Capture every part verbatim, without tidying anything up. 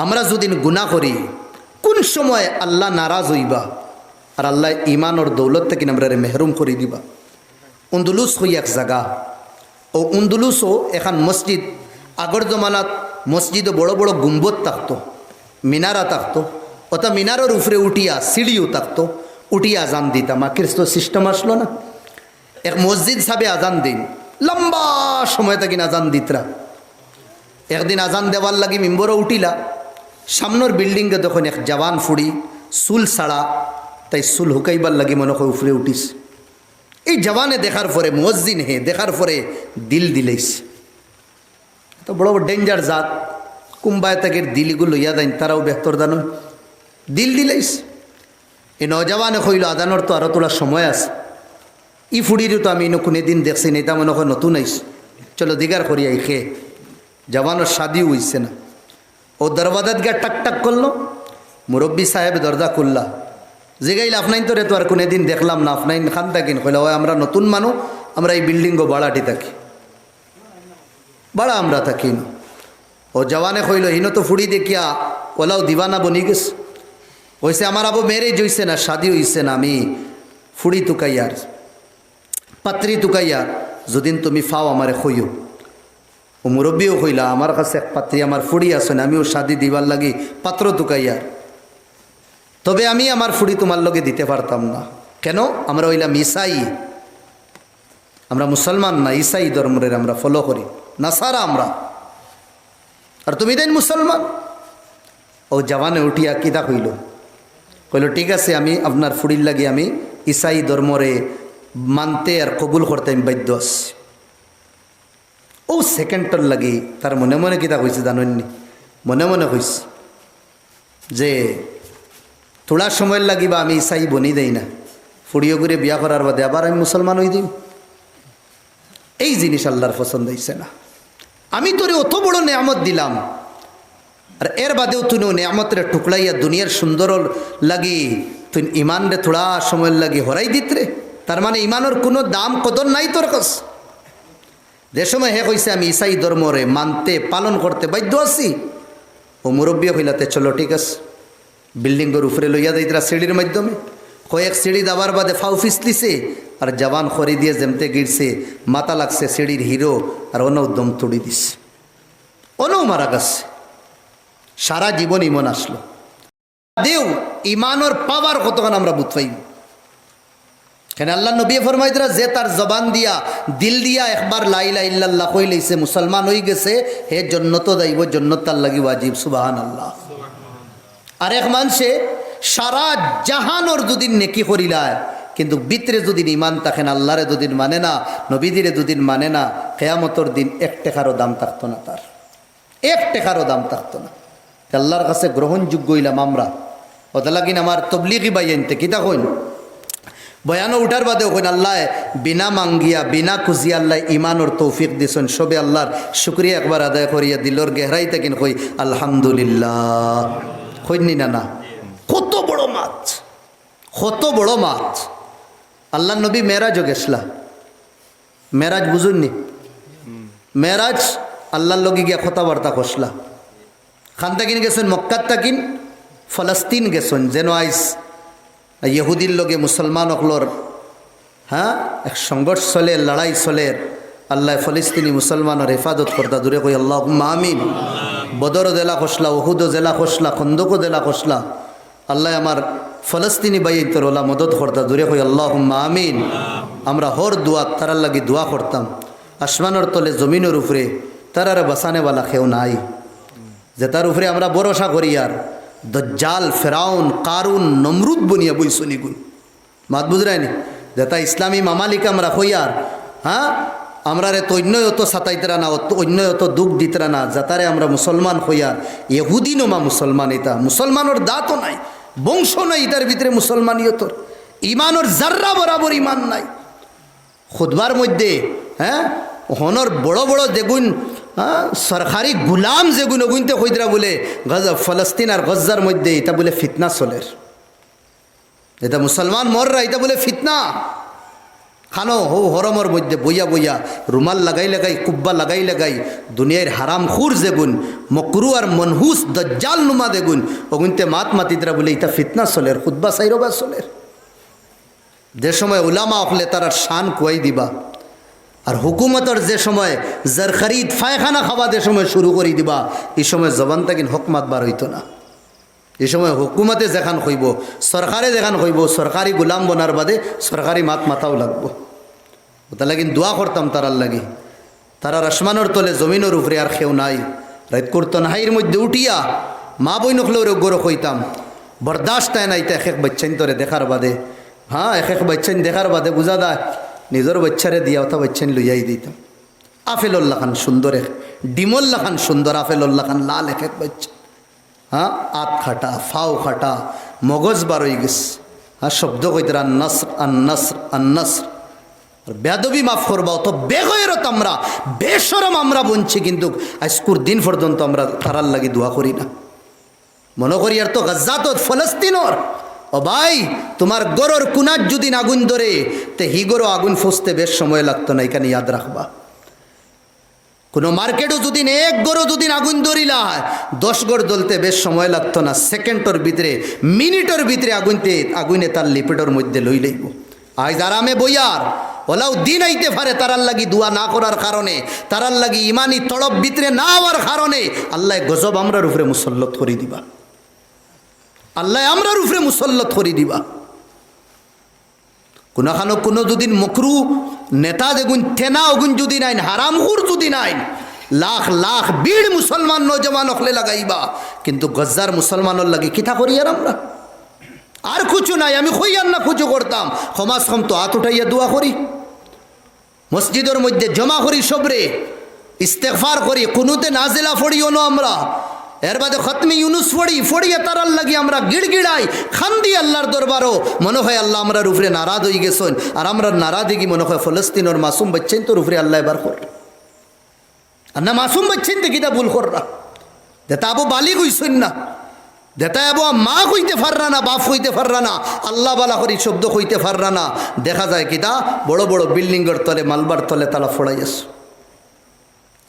আমরা যুদি গুনা করি, কুন সময় আল্লাহ নারাজ অইবা আর আল্লায় ইমানর দৌলত থাকি আমরারে মেহরুম করি দিবা? উন্দুলুস কই এক জাগা। অউ উন্দুলুসও এখান মসজিদ, আগর জমানাত মসজিদো বড় বড় গুম্বদ থাকতো, মিনারা থাকতো, অতা মিনারর উপরে উঠিয়া সিঁড়িও থাকতো, উঠিয়া আজান দিতা। মাকির তো system আছলো না, এক মসজিদ সাবে আজান দিন, লম্বা সময় থাকি আজান দিতরা। একদিন আজান দেওয়ার লাগি মিম্বরো উঠিলা, সামনর বিল্ডিংয়ে দেখইন এক জওয়ান ফুড়ি, চুল ছাড়া, তাই চুল হুকাইবার লাগি মনে কয় উপরে উঠিছে। এই জওয়ানে দেখার পরে, মুয়াজ্জিন হে দেখার পরে দিল দিলাইছে। তো বড় বড় danger জাত, কুনবায় তাকে দিল ইগু লইয়া যাইন, তারাও বেহতর জানইন। দিল দিলাইছে। এই নওজওয়ানে কইলো, "আজানর তো আরো থুড়া সময় আছে। ই ফুড়িরে তো আমি ইনো কুনুদিন দেখছি না, ইতা মনে কয় নতুন আইছে। চলো দিগার করি আই কে।" জওয়ানর শাদিও অইছে না। অউ দরওয়াজাত গিয়া টাক টাক করলো, মুরব্বি সাহেব দরজা খুললা। জিগাইলা, "আফনাইনতরে তো আর কুনুদিন দেখলাম না, আফনাইন কান থাকইন?" কইলা, "অয় আমরা নতুন মানু, আমরা ই বিল্ডিংও ভাড়াটি থাকি, ভাড়া আমরা থাকি না।" অউ জওয়ানে কইলো, "হিনো তো ফুড়ি দেখিয়া অলাউ দিওয়ানা বনি গেছে।" কইছে, "আমার আবু marriage অইছে না, শাদি অইছে না, আমি ফুড়ি তুকাইয়ার, পাত্রী তুকাইয়ার, যুদিন তুমি পাও আমারে কইও।" অউ মুরব্বিও কইলা, "আমার কাছে এক পাত্রী, আমার ফুড়ি আছইন, আমিও শাদি দিবার লাগি পাত্র তুকাইয়ার। তবে আমি আমার ফুড়ি তুমার লগে দিতে পারতাম না।" কেন? আমরা অইলাম ইসাই, আমরা মুসলমান না, ইসাই ধর্মরে আমরা follow করি, নাসারা আমরা। আর তুমি তাইন মুসলমান। অউ জওয়ানে উঠিয়া কিতা কইলো? কইলো, "ঠিক আছে, আমি আফনার ফুড়ির লাগি আমি ইসাই ধর্মরে মানতে আর কবুল করতে আমি বাধ্য আছি।" অউ সেকেন্ডর লাগি তার মনে মনে কিতা কইছে জানইননি? মনে মনে কইছে যে, "থুড়া সময়র লাগি বা আমি ইসাই বনি দেই না, ফুড়িওগুরে বিয়া করার বাদে আবার আমি মুসলমান অই দিম।" এই জিনিস আল্লাহর পছন্দ অইছে না। আমি তোরে অত বড় নেয়ামত দিলাম, আর এর বাদেও তুই অউ নেয়ামতরে টুকরাইয়া দুনিয়ার সুন্দরর লাগি তুই ইমানরে থুড়া সময়র লাগি হরাই দিতরে। তার মানে ইমানর কুনু দাম কদর নাই তোর কাছে। যে সময় হে কইছে, "আমি ইসাই ধর্মরে মানতে পালন করতে বাধ্য আছি", অউ মুরব্বিয়ে কইলা, "তে চলো, ঠিক আছে।" বিল্ডিংর উপরে লইয়া যাইতরা সিঁড়ির মাধ্যমে। কয়েক সিঁড়ি যাবার বাদে ফাউ ফিসলিছে, আর জওয়ান খড়ি দিয়া যেমতে গিরছে, মাথা লাগছে সিঁড়ির হিরো, আর অনউ দম তুড়ি দিছে, অনউ মারা গেছে। সারা জীবন ইমান আছলো। দেও, ইমানর power কতখান আমরা বুঝ পাইমু। কেনে আল্লাহর নবীয়ে ফরমাইতরা, "যে তার জবান দিয়া, দিল দিয়া একবার লা ইলাহা ইল্লাল্লাহ কইলাইছে, মুসলমান অই গেছে, হে জন্নতো যাইবো, জন্নত তার লাগি ওয়াজিব।" সুবহানাল্লাহ। আরেক মানষে সারা জাহানর যুদি নেকি করিলায়, কিন্তু ভিতরে যুদি ইমান থাকে না, আল্লাহরে যুদি মানে না, নবীজিরে যুদি মানে না, কিয়ামতর দিন এক টেকারও দাম থাকতো না তার। এক টেকারও দাম থাকতো না। তে আল্লাহর কাছে গ্রহণযোগ্য অইলাম আমরা। অতালাগিন আমার তবলিগি ভাইয়াইন্তে কিতা কইন? বয়ানো উঠার বাদেও কইন, "আল্লায় বিনা মাঙ্গিয়া, বিনা খুজিয়া আল্লায় ইমানর তৌফিক দিছইন।" সবে আল্লাহর শুকরিয়া একবার আদায় করিয়া দিলর গেহরাই থাকিন কই, "আলহামদুলিল্লাহ।" কইননি না, না? কত বড় মাত, কত বড় মাত। আল্লাহর নবী মেরাজও গেছলা। মেরাজ বুঝইননি? মেরাজ আল্লাহর লগে গিয়া কথাবার্তা করছলা। খান থাকিন গেছইন, মক্কাত থাকিন ফলস্তিন গেছইন, যেন আইজ ইহুদির লগে মুসলমান অকলর, হ্যাঁ, এক সংঘর্ষ চলের, লড়াই চলের। আল্লায় ফলস্তিনি মুসলমানর হেফাজত করতা, জুরে কই আল্লাহুম্মা আমিন। বদরও জেলা করছলা, উহুদও জেলা করছলা, খন্দকও জেলা করছলা। আল্লায় আমার ফলস্তিনি ভাইয়াইন্তর অলা মদত করতা, জুরে কই আল্লাহুম্মা আমিন। আমরা হর দোয়াত তারার লাগি দোয়া করতাম। আসমানর তলে, জমিনর উপরে তারারে বাঁচানেওয়ালা কেউ নাই। যেতার উপরে আমরা ভরসা করিয়ার, দজ্জাল, ফেরাউন, কারুন, নমরুদ বনিয়া বইছইন ইগুন। মাত বুঝরায়নি? যেতা ইসলামী মামালিক আমরা কইয়ার, হ্যাঁ, আমরারে তো অইন্যয় অত সাতাইতরা না, অত, অইন্যয় অত দুখ দিতরা না, যেতারে আমরা মুসলমান কইয়ার, ইহুদি নমা মুসলমান ইতা, মুসলমানর দাঁতও নাই, বংশ নাই ইতার ভিতরে মুসলমানিয়তর, ইমানর জাররা বরাবর ইমান নাই। খুতবার মধ্যে, হ্যাঁ, হনর বড় বড় যেগুন, হ্যাঁ, সরকারি গুলাম যেগুন, অগুনতে কইতরা বুলে গজ-, ফলস্তিন আর গজ্জার মধ্যে ইতা বুলে ফিতনা চলের। ইতা মুসলমান মররা, ইতা বুলে ফিতনা। খানো হউ হরমর মধ্যে বইয়া বইয়া, রুমাল লাগাই লাগাই, কুব্বা লাগাই লাগাই, দুনিয়ার হারাম খুর যেগুন, মকরু আর মনহুস দজ্জাল নুমা যেগুন, অগুনতে মাত মাতিতরা বুলে ইতা ফিতনা চলের, খুতবা চাইরোবার চলের। যে সময় উলামা অকলে তারার শান কুয়াই দিবা, আর হুকুমতর যে সময় জরখারিত পায়খানা খাবা যে সময় শুরু করি দিবা, ই সময় জবান থাকি হক মাত বার অইতো না। ই সময় হুকুমতে যেখান কইবো, সরকারে যেখান কইবো, সরকারি গুলাম বনার বাদে সরকারি মাত মাতাও লাগবো। অতার লাগি দোয়া করতাম তারার লাগি। তারার আসমানর তলে জমিনর উপরে আর কেউ নাই। রাইত করতো নাহাইর মধ্যে উঠিয়া মা বইন অকলরে গরো কইতাম, বরদাস্ত অয় না ইতা এক এক বাইচ্চাইন্তরে দেখার বাদে। হ্যাঁ, এক এক বাইচ্চাইন দেখার বাদে বুঝা যায়, নিজর বাইচ্চারে দিয়া অতা বাইচ্চাইন লইয়াই দিতাম। আপেলর লাখান সুন্দর, এক ডিমর লাখান সুন্দর, আপেলর লাখান লাল এক এক বাইচ্চা। হ্যাঁ, আত খাটা, ফাও খাটা, মগজ বার অই গেছে। হ্যাঁ, শব্দ কইতরা আন্নাসর, আন্নাসর, আন্নাসর। আর বেয়াদবি মাফ করবা, অত বেগয়রত আমরা, বেশরম আমরা বনছি, কিন্তু আইজকুর দিন পর্যন্ত আমরা তারার লাগি দোয়া করি না। মনো করি আর তো গাজ্জাত, ফলস্তিনর। ও ভাই, তুমার গরর কুনাত যুদি আগুন ধরে, তে হি গরো আগুন ফুসতে বেশ সময় লাগতো না, ইখান ইয়াদ রাখবা। কুনু মার্কেটো যুদি এক গরো যুদি আগুন ধরিলায়, দশ গর জ্বলতে বেশ সময় লাগতো না, সেকেন্ডর ভিতরে, মিনিটর ভিতরে আগুনতে, আগুনে তার লিপেটর মধ্যে লই লইবো। আইজ আরামে বইয়ার, অলাউ দিন আইতে পারে, তারার লাগি দোয়া না করার কারণে, তারার লাগি ইমানি তড়প ভিতরে না অওয়ার কারণে আল্লায় গজব আমরার উপরে মুসল্লত করি দিবা। আল্লায় আমরার উপরে মুসল্লত করি দিবা। কুনুখানো কুনু যুদি মকরু নেতা যেগুন তেনা অগুন যুদি নাইন, হারামখুর যুদি নাইন, লাখ লাখ ভিড় মুসলমান নওজোয়ান অকলে লাগাইবা, কিন্তু গজ্জার মুসলমানর লাগি কিতা করিয়ার আমরা? আর কুছু নাই, আমি কইয়ার না কুছু করতাম, কমাস কম তো আত উঠাইয়া দোয়া করি, মসজিদর মধ্যে জমা করি সবরে, ইস্তেগফার করি, কুনুতে নাজেলা পড়ি অনো আমরা, এর বাদে খতমে ইউনুস পড়ি, পড়িয়া তারার লাগি আমরা গিড়গিড়াই, কান্দি আল্লার দরবারো, মনো অয় আল্লা আমরার উপরে নারাজ অই গেছইন, আর আমরার নারাজগি মনো অয় ফলস্তিনর মাসুম বাইচ্চাইন্তর উপরে আল্লায় বার কররা। আর না মাসুম বাইচ্চাইন্তে কিতা ভুল কররা? যেতা আবু বালিগ অইছইন না, যেতা আবু মা কইতে পাররা না, বাপ কইতে পাররা না, আল্লা বালা করি শব্দ কইতে পাররা না, দেখা যায় কিতা বড় বড় বিল্ডিংর তলে, মালবার তলে তালা ফড়াই আছে।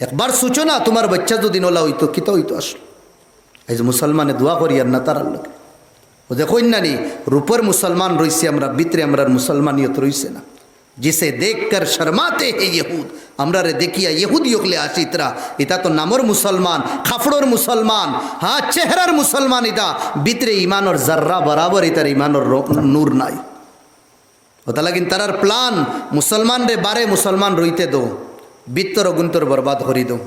একবার সোচো না, তুমার বাইচ্চা যুদি অলা অইতো, কিতা অইতো আসলে? আইজ মুসলমানে দোয়া করিয়ার না তারার লাগি। অউ যে কইন না নি, রূপর মুসলমান রইছে আমরা, ভিতরে আমরার মুসলমানিয়ত রইছে না। জিসে দেখকর শর্মাতে হে ইহুদ, আমরারে দেখিয়া ইহুদি অকলে হাসিতরা। ইতা তো নামর মুসলমান, কাপড়র মুসলমান, হ্যাঁ, চেহারার মুসলমান, ইতা ভিতরে ইমানর জাররা বরাবর ইতার ইমানর র-, নূর নাই। অতার লাগিন তারার প্ল্যান, মুসলমানরে বারে মুসলমান রইতে দেও, ভিতর অগুন্তর বরবাদ করি দেও।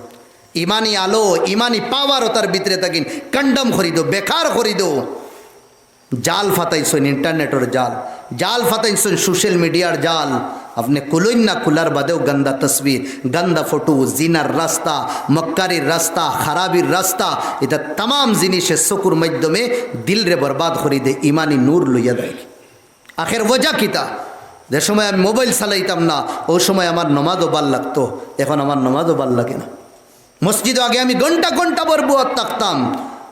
ইমানি আলো, ইমানি পাওয়ার অতার ভিতরে থাকি কন্ডেম করি দেও, বেকার করি দেও। জাল ফাতাইছইন, ইন্টারনেটর জাল, জাল ফাতাইছইন, সোশ্যাল মিডিয়ার জাল। আপনে খুলইন না, খুলার বাদেও গন্দা তসবির, গন্দা ফটো, জিনার রাস্তা, মক্কারির রাস্তা, খারাবির রাস্তা, ইতা তামাম জিনিসে চকুর মাধ্যমে দিলরে বরবাদ করি দেয়, ইমানি নূর লইয়া দেয়। আখের ওজা কিতা? যে সময় আমি মোবাইল চালাইতাম না, অউ সময় আমার নমাজও ভালা লাগতো, এখন আমার নমাজও ভালা লাগে না। মসজিদো আগে আমি ঘন্টা ঘন্টা ভর বওয়াত থাকতাম।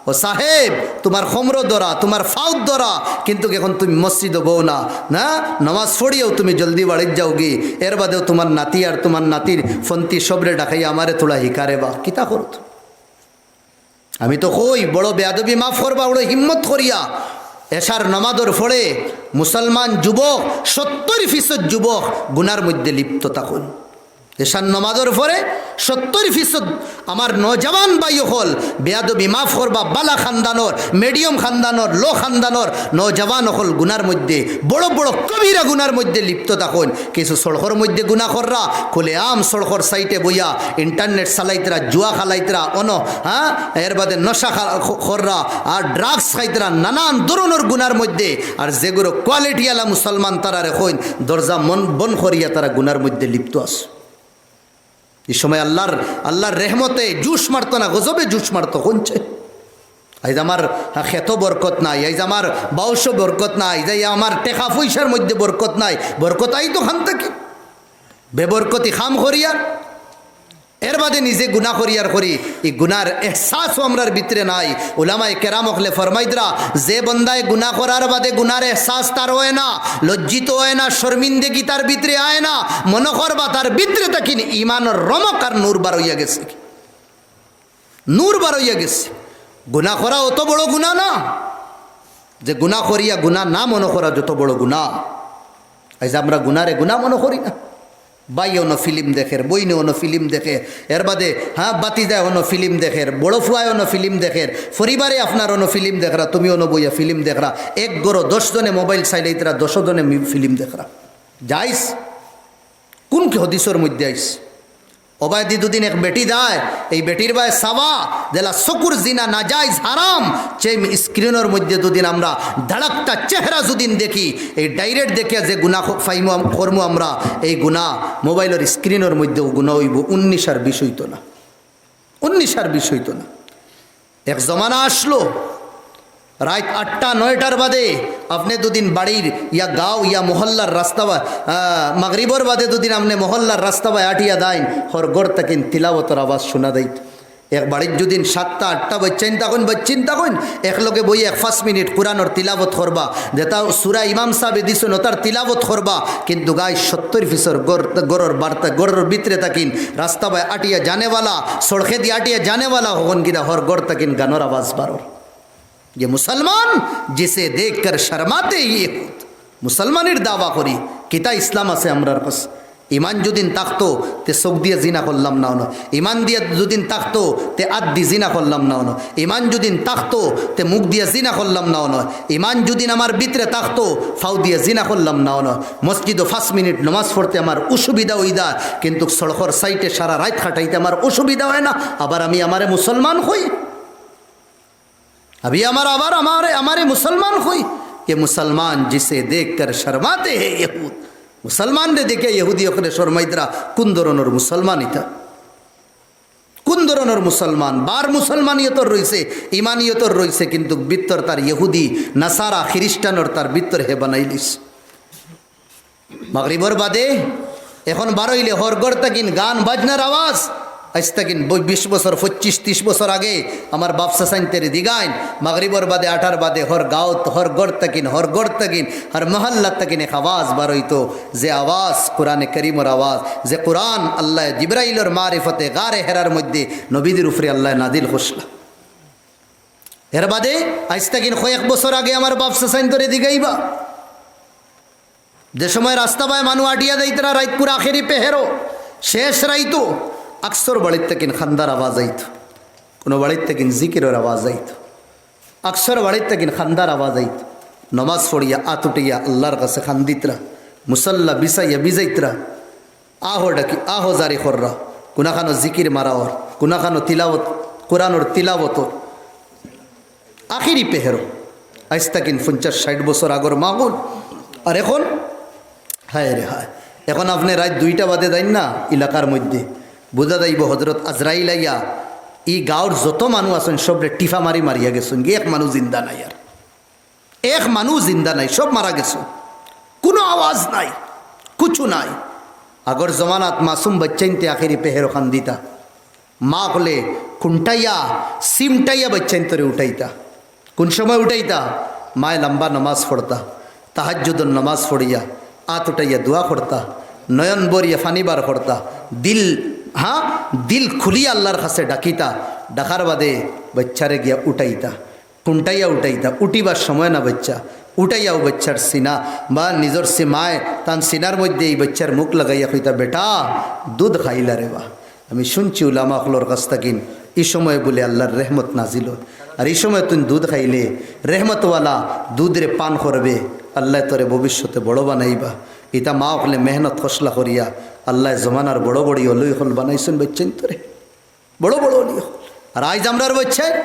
ও সাহেব, তুমার কমরো ধরা, তুমার ফাউত ধরা, কিন্তুক এখন তুমি মসজিদো বও না, না? নমাজ পড়িয়াও তুমি জলদি বাড়িত যাওগি, এর বাদেও তুমার নাতি আর তুমার নাতির ফন্তি সবরে ডাকাইয়া আমারে থুড়া হিকারে বা কিতা করো তুমি? আমি তো কই, বড় বেয়াদবি, মাফ করবা, বড় হিম্মত করিয়া এশার নমাজর পরে মুসলমান যুবক, সত্তর ফিসদ যুবক গুনার মধ্যে লিপ্ত থাকইন। এশার নমাজর পরে সত্তর ফিসদ আমার নওজোয়ান ভাই অকল, বেয়াদবি, মাফ করবা, বালা খানদানর, মিডিয়াম খানদানর, লো খানদানর নওজোয়ান অকল গুনার মধ্যে, বড় বড় কবিরা গুনার মধ্যে লিপ্ত থাকইন। কিছু সড়কর মধ্যে গুনা কররা, খুলে আম সড়কর সাইডে বইয়া ইন্টারনেট চালাইতরা, জুয়া খেলাইতরা, অনো, হ্যাঁ, এর বাদে নশা খা-, খ-, কররা, আর ড্রাগস খাইতরা, নানান ধরনর গুনার মধ্যে। আর যেগুলো কোয়ালিটিআলা মুসলমান তারারে কইন, দরজা মন বন করিয়া তারা গুনার মধ্যে লিপ্ত আছে। ই সময় আল্লার, আল্লার রেহমতে জুশ মারতো না, গজবে জুশ মারতো। কইনছে, আইজ আমার খেতো বরকত নাই, আইজ আমার বাউশো বরকত নাই, আইজ আমার টেকা পয়সার মধ্যে বরকত নাই। বরকত আইতো খান থাকি? বেবরকতি কাম করিয়া। এর বাদে নিজে গুনা করি আর করি, ই গুনার এহসাসও আমরার ভিতরে নাই। উলামায়ে কেরাম অকলে ফরমাইতরা, যে বন্দায় গুনা করার বাদে গুনার এহসাস তার অয় না, লজ্জিত অয় না, শর্মিন্দেগি তার ভিতরে আয় না, মনো করবা তার ভিতরে থাকিন ইমানর রমক আর নূর বার অইয়া গেছে। নূর বার অইয়া গেছে। গুনা করা অত বড় গুনা না, যে গুনা করিয়া গুনা না মনো করা যত বড় গুনা। আইজ আমরা গুনারে গুনা মনো করি না। ভাই অনো ফিল্ম দেখের, বইনে অনো ফিল্ম দেখে, এর বাদে, হ্যাঁ, বাতিজায় অনো ফিল্ম দেখের, বড় ফুয়ায় অনো ফিল্ম দেখের, পরিবারে আপনার অনো ফিল্ম দেখরা, তুমি অনো বইয়া ফিল্ম দেখরা, এক ঘরো দশ জনে মোবাইল চাইলাইতরা, দশ জনে মি-, ফিল্ম দেখরা। জাইজ? কোন কি হদিসর মধ্যে আইছে? অবায়দি দুদিন এক বেটি যায়, এই বেটির বায় চাওয়া, যেলা চকুর জিনা নাজাইজ হারাম, সেই স্ক্রিনর মধ্যে দুদিন আমরা ধাড়াক্কা চেহারা যুদিন দেখি, এই ডাইরেক্ট দেখিয়া যে গুনা খ-, ফাইমু আম-, করমু আমরা, এই গুনা মোবাইলর স্ক্রিনর মধ্যেও গুনা অইবো, উনিশ আর বিশ অইতো না, উনিশ আর বিশ অইতো না। এক জমানা আসলো, রাইত আটটা নয়টার বাদে আপনে দুদিন বাড়ির ইয়া গাঁও ইয়া মহল্লার রাস্তা বা-, আহ, মাগরিবর বাদে দুদিন আপনে মহল্লার রাস্তা বায় আটিয়া দাইন, হর ঘর থাকিন তিলাওতর আওয়াজ শুনা দেইত। এক বাড়িত যুদিন সাতটা আটটা বাইচ্চাইন থাকইন, বাইচ্চিন থাকইন, একলগে বইয়া এক পাঁচ মিনিট কুরআনর তিলাওত করবা, যেটা সুরা ইমাম সাবে দিছইন, ওটার তিলাওত করবা, কিন্তু গাই সত্তর পিছর ঘর, ঘরর বার্তা, ঘরর ভিতরে থাকিন, রাস্তা বায় আটিয়া জানেওয়ালা, সড়কেদি আটিয়া জানেওয়ালা, হকন কিতা হর ঘর থাকিন গানর আওয়াজ বারর। যে মুসলমান, জিসে দেখকর শর্মাতে হে ইহুদ। মুসলমানির দাওয়া করি, কিতা ইসলাম আছে আমরার কাছে? ইমান যুদিন থাকতো, তে চোখ দিয়া জিনা করলাম না অনো। ইমান দিয়া যুদিন থাকতো, তে আত দি জিনা করলাম না অনো। ইমান যুদিন থাকতো, তে মুখ দিয়া জিনা করলাম না অনো। ইমান যুদিন আমার ভিতরে থাকতো, ফাও দিয়া জিনা করলাম না অনো। মসজিদো পাঁচ মিনিট নমাজ পড়তে আমার অসুবিধা অইদা, কিন্তু সড়কর সাইডে সারা রাইত কাটাইতে আমার অসুবিধা অয় না। আবার আমি আমারে মুসলমান কই। আমি আমার, আবার আমারে, আমারে মুসলমান কই। এ মুসলমান জিসে দেখকর শর্মাতে হে ইহুদ। মুসলমানরে দেখে ইহুদি অকলে শর্মাইতরা। কোন ধরনর মুসলমান ইতা? কোন ধরনর মুসলমান? বার মুসলমানিয়তর রইছে, ইমানিয়তর রইছে, কিন্তু ভিতর তার ইহুদি, নাসারা, খ্রিস্টানর তার ভিতর হে বানাইলিছে। মাগরিবর বাদে এখন বারইলে হর ঘর থাকিন গান বাজনার আওয়াজ। আইজ থাকিন ব-, বিশ বছর, পঁচিশ, ত্রিশ বছর আগে আমার বাপ চাচাইন্তরে দিগাইন, মাগরিবর বাদে আটার বাদে হর গাঁওত, হর ঘর থাকিন, হর ঘর থাকিন, হর মহল্লা থাকিন এক আওয়াজ বারইতো, যে আওয়াজ কোরআনে করিমর আওয়াজ, যে কোরআন আল্লায় জিব্রাইলর মারিফতে গারে হেরার মধ্যে নবীদের উপরে আল্লায় নাজিল করছিলা। এর বাদে আইজ থাকিন কয়েক বছর আগে আমার বাপ চাচাইন্তরে দিগাইবা, যে সময় রাস্তা বায় মানু আটিয়া যাইতরা, রাইতকুর আখেরি পেহেরো, শেষ রাইতো, আকসর বাড়িত থাকিন খান্দার আওয়াজ আইতো, কোনো বাড়িত থাকিন জিকিরর আওয়াজ আইতো, আকসর বাড়িত থাকিন খান্দার আওয়াজ আইতো। নমাজ পড়িয়া আত উঠাইয়া আল্লার কাছে খান্দিতরা, মুসল্লা বিছাইয়া বিজাইতরা, আহো ডাকি, আহো জারি কররা, কুনাখানো জিকির মারা অর, কুনাখানো তিলাওত, কোরআনর তিলাওত অর। আখেরি পেহেরো। আইজ থাকিন পঞ্চাশ ষাইট বছর আগর মাহফিল। আর এখন, হায় রে হায়, এখন আপনে রাইত দুইটা বাদে যাইন না এলাকার মধ্যে, বুঝা যাইবো হজরত আজরাইল আইয়া ই গাঁওর যত মানু আছইন সবরে টিফা মারি মারিয়া গেছইন, এক মানু জিন্দা নাই আর। এক মানু জিন্দা নাই, সব মারা গেছে, কোনো আওয়াজ নাই, কুছু নাই। আগর জমানাত মাসুম বাচ্চাইন্তে আখেরি পেহেরো খান্দিতা, মা অকলে কুন্টাইয়া, সিমটাইয়া বাচ্চাইন্তরে উঠাইতা। কোন সময় উঠাইতা? মায়ে লম্বা নমাজ পড়তা, তাহাজ্জুদর নমাজ পড়িয়া, আত উঠাইয়া দোয়া করতা, নয়ন বরিয়া ফানি বার করতা, দিল, হ্যাঁ, দিল খুলিয়া আল্লার কাছে ডাকিতা, ডাকার বাদে বাচ্চারে গিয়া উঠাইতা। কুন্টাইয়া উঠাইতা, উঠিবার সময় না বাচ্চা, উঠাইয়াও বাচ্চার সিনা বা নিজর সি-, মায় তান সিনার মধ্যে ই বাচ্চার মুখ লাগাইয়া কইতা, "বেটা, দুধ খাইলা রে বা।" আমি শুনছি উলামা অকলর কাছ থাকিন, ই সময় বুলে আল্লার রহমত নাজিল অয়। আর ই সময় তুই দুধ খাইলে, রহমতওয়ালা দুধরে পান করবে, আল্লায় তোরে ভবিষ্যতে বড় বানাইবা। ইতা মা অকলে মেহনত খসলা করিয়া আল্লায় জমানার বড় বড় অলি অকল বানাইছইন বাচ্চাইন্তরে। বড় বড় অলি অকল। আর আইজ আমরার বাচ্চায়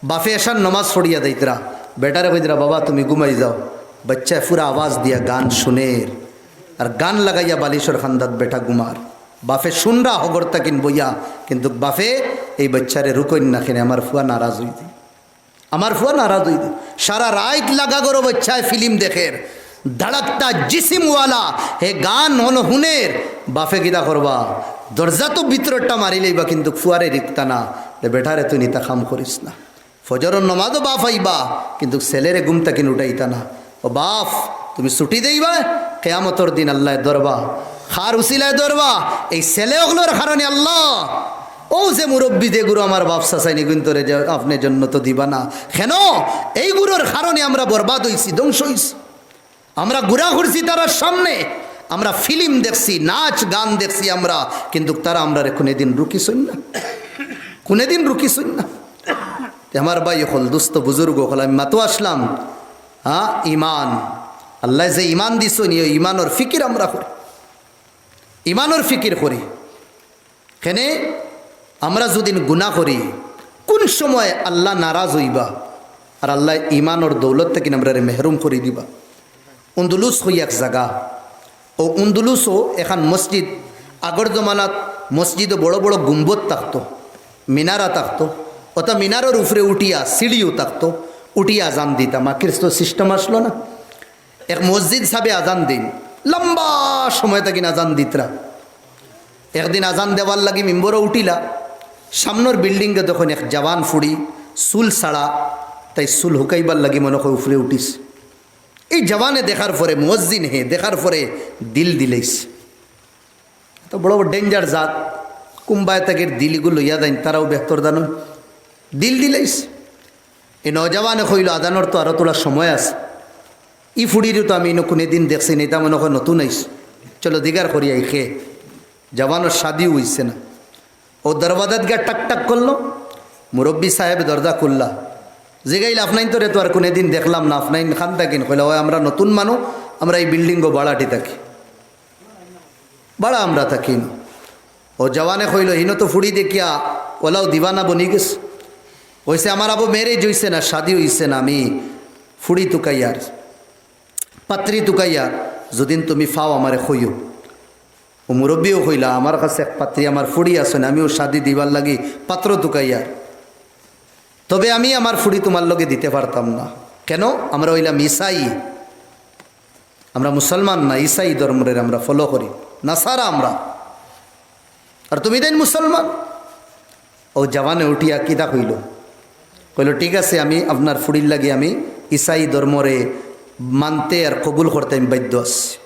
বাফে এশার নমাজ পড়িয়া দেইতরা, বেটারে কইতরা, "বাবা, তুমি ঘুমাই যাও।" বাচ্চায় পুরা আওয়াজ দিয়া গান শুনের, আর গান লাগাইয়া বালিশর খান্দাত বেটা ঘুমার। বাফে শুনরা হগর তাকিন বইয়া, কিন্তু বাফে এই বাচ্চারে রুকইন না কেনে, আমার ফুয়া নারাজ অইযে। আমার ফুয়া নারাজ অইযে। সারা রাইত লাগা গরো বাচ্চায় ফিল্ম দেখের, ধড়কতা জিসিমওয়ালা, হে গান হন হুনের, বাফে কিতা করবা? দরজা তো ভিতরটা মারি লইবা, কিন্তু ফুয়ারে রিকতা না, যে বেটারে তুই নিতা কাম করিস না। ফজরর নমাজও বাফ আইবা, কিন্তু ছেলেরে ঘুম থাকি উঠাইতা না। ও বাফ, তুমি ছুটি দেইবা, কেয়ামতর দিন আল্লায় ধরবা। কার উসিলায় ধরবা? এই ছেলে অকলর কারণে আল্লাহ। ও যে মুরব্বী, যে গুরু আমার বাফ চাচাই নিগুন তোরে যে আপনে জন্নত দিবা না। কেন? এই গুরুর কারণে আমরা বরবাদ অইছি, ধ্বংস অইছি। আমরা ঘুরা ঘুরছি তারার সামনে, আমরা ফিল্ম দেখছি, নাচ গান দেখছি আমরা, কিন্তু তারা আমরারে কোনোদিন রুকিছইন না, কোনোদিন রুকিছইন না। তে আমার ভাই অকল, দোস্ত, বুজুর্গ অকল, আমি মাতো আসলাম, হ্যাঁ, ইমান, আল্লায় যে ইমান দিছইন, এই ইমানর ফিকির আমরা করি, ইমানর ফিকির করি। কেনে আমরা যুদি গুনা করি, কোন সময় আল্লাহ নারাজ অইবা, আর আল্লায় ইমানর দৌলত থাকি আমরারে মেহরুম করি দিবা। উন্দুলুস কই এক জাগা, ও উন্দুলুসও এখান মসজিদ, আগর জমানাত মসজিদও বড় বড় গুম্বদ থাকতো, মিনারা থাকতো, অতা মিনারর উপরে উঠিয়া সিঁড়িও থাকতো, উঠিয়া আজান দিতা। মাকির তো সিস্টেম আসলো না। এক মসজিদ সাবে আজান দিন, লম্বা সময় থাকি আজান দিতরা। একদিন আজান দেওয়ার লাগি মিম্বরও উঠিলা, সামনর বিল্ডিংয়ে দেখইন এক জওয়ান ফুড়ি, চুল ছাড়া, তাই চুল হুকাইবার লাগি মনে কয় উপরে উঠিস। এই জওয়ানে দেখার পরে, মুয়াজ্জিন হে দেখার পরে দিল দিলাইছে। তো বড় বড় ডেঞ্জার জাত, কুম্বায় তাকে দিল ইগু লইয়া যাইন, তারাও বেহতর জানইন। দিল দিলাইছে। এই নওজওয়ানে কইলো, "আজানর তো আরো থুড়া সময় আছে, ই ফুড়িরে তো আমি ইনো কোনোদিন দেখছি না, ইতা মনে কয় নতুন আইছে, চলো দিগার করি আই খে।" জওয়ানর শাদিও অইছে না। ও দরওয়াজাত গিয়া টাক টাক করলো, মুরব্বী সাহেব দরজা খুললা। জিগাইল, "আপনাইন তোরে তো আর কোনোদিন দেখলাম না, আপনাইন কান থাকইন?" কইলা, "ওই আমরা নতুন মানু, আমরা এই বিল্ডিংও ভাড়াটি থাকি, ভাড়া আমরা থাকি না।" ও জওয়ানে কইলো, "হিনো তো ফুড়ি দেখিয়া ওলাও দিবানা বনি গেছে।" কইছে, "আমার আবু ম্যারেজ অইছে না, শাদি অইছে না, আমি ফুড়ি তুকাইয়ার, পাত্রী তুকাইয়ার, যুদিন তুমি ফাও আমারে কইও।" ও মুরব্বীও কইলা, "আমার কাছে এক পাত্রী, আমার ফুড়ি আছইন, আমিও শাদি দিবার লাগি পাত্র তুকাইয়ার, তবে আমি আমার ফুড়ি তুমার লগে দিতে পারতাম না।" কেন? আমরা অইলাম ইসাই, আমরা মুসলমান না, ইসাই ধর্মরে আমরা ফলো করি, নাসারা আমরা। আর তুমি দেন মুসলমান। ও জওয়ানে উঠিয়া কিতা কইলো? কইলো, "ঠিক আছে, আমি আপনার ফুড়ির লাগি আমি ইসাই ধর্মরে মানতে আর কবুল করতে আমি বাধ্য আছি।"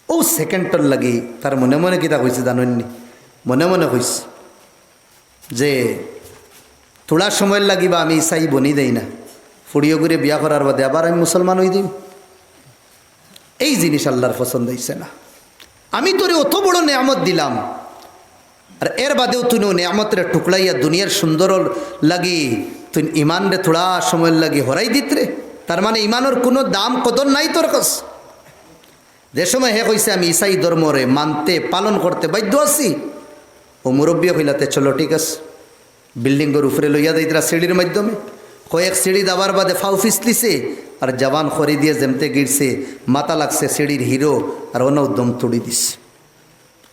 ও সেকেন্ডর লাগি তার মনে মনে কিতা কইছে জানইননি? মনে মনে কইছে যে, "থুড়া সময়র লাগি বা আমি ইসাই বনি দেই না, ফুড়িও করে বিয়া করার বাদে আবার আমি মুসলমান অই দিম।" এই জিনিস আল্লাহর পছন্দ অইছে না। আমি তোরে অত বড় নিয়ামত দিলাম, আর এর বাদেও তুই ও নিয়ামতরে টুকরাইয়া দুনিয়ার সুন্দরর লাগি তুই ইমানরে থুড়া সময়র লাগি হরাই দিতরে। তার মানে ইমানর কোনো দাম কদর নাই তোর কাছে। যে সময় হে কইছে, "আমি ইসাই ধর্মরে মানতে, পালন করতে বাধ্য আছি", ও মুরব্বীয়ে কইলা, "তে চলো, ঠিক আছে।" বিল্ডিংর উপরে লইয়া যাইতরা সিঁড়ির মাধ্যমে। কয়েক সিঁড়ি দাবার বাদে ফাও ফিসলিছে, আর জওয়ান খড়ি দিয়া যেমতে গিরছে, মাথা লাগছে সিঁড়ির হিরো, আর অনউ দম তুড়ি দিছে।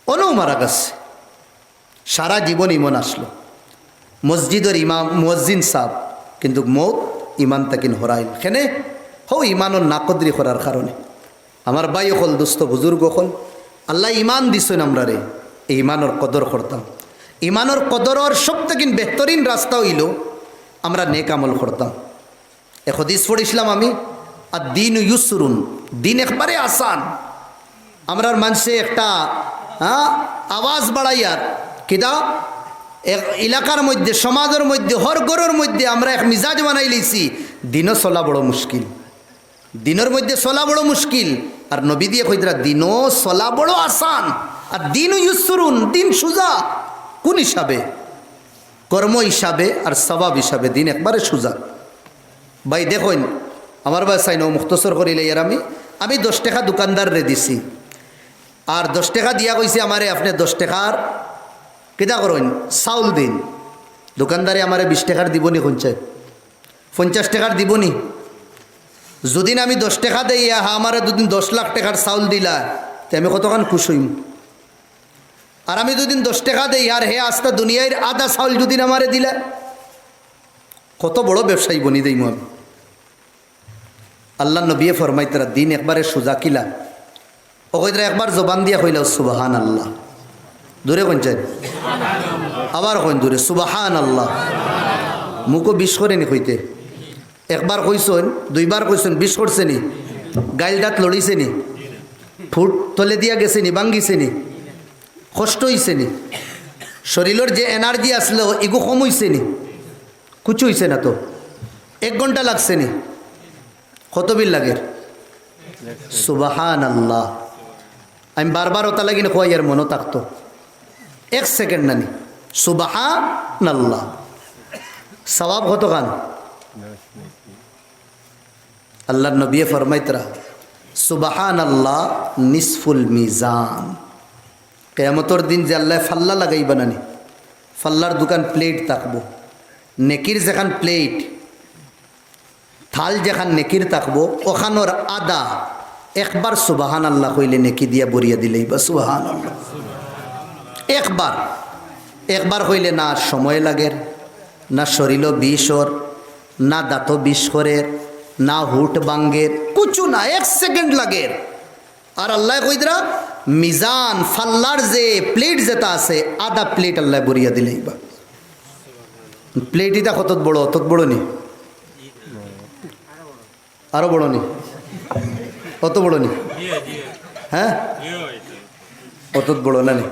অনউ মারা গেছে। সারা জীবন ইমান আসলো, মসজিদর ইমাম, মুয়াজ্জিন সাব, কিন্তু মউত ইমান তাকিন হরাইল। কেনে? হউ ইমানর নাকদরি করার কারণে। আমার ভাই অকল, দোস্ত, বুজুর্গ অকল, আল্লায় ইমান দিছইন আমরারে, এই ইমানর কদর করতাম। ইমানর কদরর সব থাকি বেহতরিন রাস্তা অইলো আমরা নেক আমল করতাম। এক হাদিস পড়ছিলাম আমি, "আদ-দীনু ইউসরুন", দিন একবারে আসান। আমরার মানষে একটা, হ্যাঁ, আওয়াজ বাড়াইয়ার, কিতা, এক এলাকার মধ্যে, সমাজর মধ্যে, হর ঘরর মধ্যে আমরা এক মিজাজ বানাইলিছি, দিনও চলা বড় মুশকিল। দিনর মধ্যে চলা বড় মুশকিল। আর নবীজিয়ে কইতরা, "দিনও চলা বড় আসান।" আর দিন ইউসরুন, দিন সুজা। কোন হিসাবে? কর্ম হিসাবে আর সওয়াব হিসাবে দিন একবারে সুজা। ভাই দেখইন, আমার ভাই চাইন, মুখতসর করিলে ইয়ার আমি, আমি দশ টেকা দোকানদাররে দিছি। আর দশ টেকা দিয়া কইছে আমারে, "আপনে দশ টেকার কিতা করইন? চাউল দিন।" দোকানদারে আমারে বিশ টেকার দিবনি, কইন চাই? পঞ্চাশ টেকার দিবনি? যুদিন আমি দশ টেকা দেই, হা আমারে যুদিন দশ লাখ টেকার চাউল দিলা, তে আমি কতখান খুশ অইমু? আর আমি যুদিন দশ টেকা দেই, আর হে আস্তা দুনিয়ার আধা চাউল যুদিন আমারে দিলা, কত বড় ব্যবসায়ী বনি দেইমু আমি। আল্লার নবীয়ে ফরমাইতরা, দিন একবারে সুজা কিলা। ও কইতরা, একবার জবান দিয়া কইলাও, "সুবহানাল্লাহ।" জোরে কইন চাই। আবার কইন জোরে, সুবহানাল্লাহ। মুখো বিষ করে নি কইতে? একবার কইছইন, দুইবার কইছইন, বিষ করছে নি? গাইল দাঁত লড়িছে নি? ফুট তলে দিয়া গেছে নি, ভাঙ্গিছে নি? কষ্ট অইছে নি? শরীলর যে এনার্জি আছলো, ইগু কম অইছে নি? কুছু অইছে না তো। এক ঘন্টা লাগছে নি? কত বিল লাগের? সুবহানাল্লাহ। আমি বারবার ওটা লাগি না কইয়ার মনো থাকতো। এক সেকেন্ড নানি। সুবহানাল্লাহ। সওয়াব কত খান? আল্লাহর নবীয়ে ফরমাইতরা, "সুবহানাল্লাহ নিসফুল মিজান।" কিয়ামতর দিন যে আল্লায় ফাল্লা লাগাইবা নানি, ফাল্লার দুখান প্লেট থাকবো, নেকির যেখান প্লেট, থাল যেখান নেকির থাকবো, ওখানোর আধা একবার সুবহানাল্লাহ কইলে নেকি দিয়া ভরিয়া দিলাইবা। সুবহানাল্লাহ। একবার, একবার কইলে না সময় লাগের, না শরীলো বিষ অর, না দাঁতো বিষ করের, না হুট ভাঙ্গের, কুছু না, এক সেকেন্ড লাগের। আর আল্লায় কইতরা, মিজান, ফাল্লার যে প্লেট যেটা আছে, আধা প্লেট আল্লায় ভরিয়া দিলাইবা। প্লেট ইটা কত বড়, অত বড় নি? আরো বড় নি? অত বড় নি? হ্যাঁ? অত বড় না নি?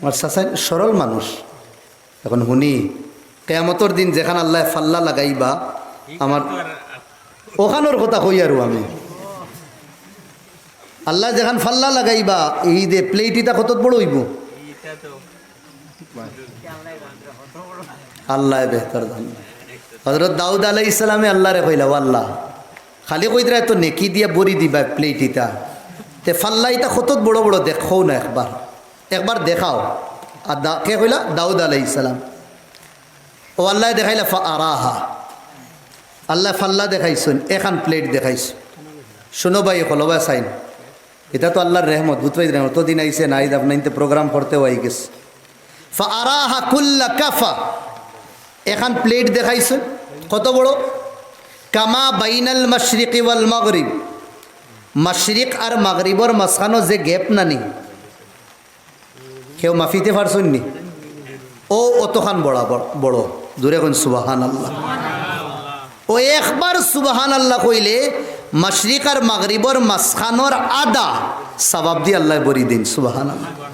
আমার চাচাই সরল মানুষ। এখন হুনি, কিয়ামতর দিন যেখান আল্লায় ফাল্লা লাগাইবা, আমার ওখানোর কথা কইয়ারু আমি। আল্লায় যেখান ফাল্লা লাগাইবা, এই যে প্লেট ইটা কত বড় অইবো? আল্লায় বেহতর জানইন। হযরত দাউদ আলাইহিস সালামে আল্লারে কইলা, "ও আল্লাহ, খালি কইতরা তো নেকি দিয়া ভরি দিবা প্লেট ইটা, তে ফাল্লা ইটা কত বড় বড় দেখো না একবার, একবার দেখাও।" আর দা-, কে কইলা? দাউদ আলাইহিস সালাম। ও আল্লায় দেখাইলা, ফাআরাহা। আল্লায় ফাল্লা দেখাইছইন, এখান প্লেট দেখাইছইন। শুনো ভাই, হলো ভাই সাইন। ইটা তো আল্লাহর রহমত, বুঝতে পারি, অতদিন আইছে না, আইজ আপনাইনতে প্রোগ্রাম করতেও আই গেছে। ফাআরাহা কুল্লা কাফা, এখান প্লেট দেখাইছে, কত বড়? কামা বাইনাল মাশরিকি ওয়াল মাগরিব, মাশরিক আর মাগরিবর মাঝখানো যে গ্যাপ নানি, কেউ মাপিতে পারছইন নি? ও অতখান বরাবর বড়। জোরে কইন সুবহানাল্লাহ। ও একবার সুবহানাল্লাহ কইলে মাশরিক আর মাগরিবর মাঝখানোর আধা সওয়াব দি আল্লায় ভরি দিন। সুবহানাল্লাহ।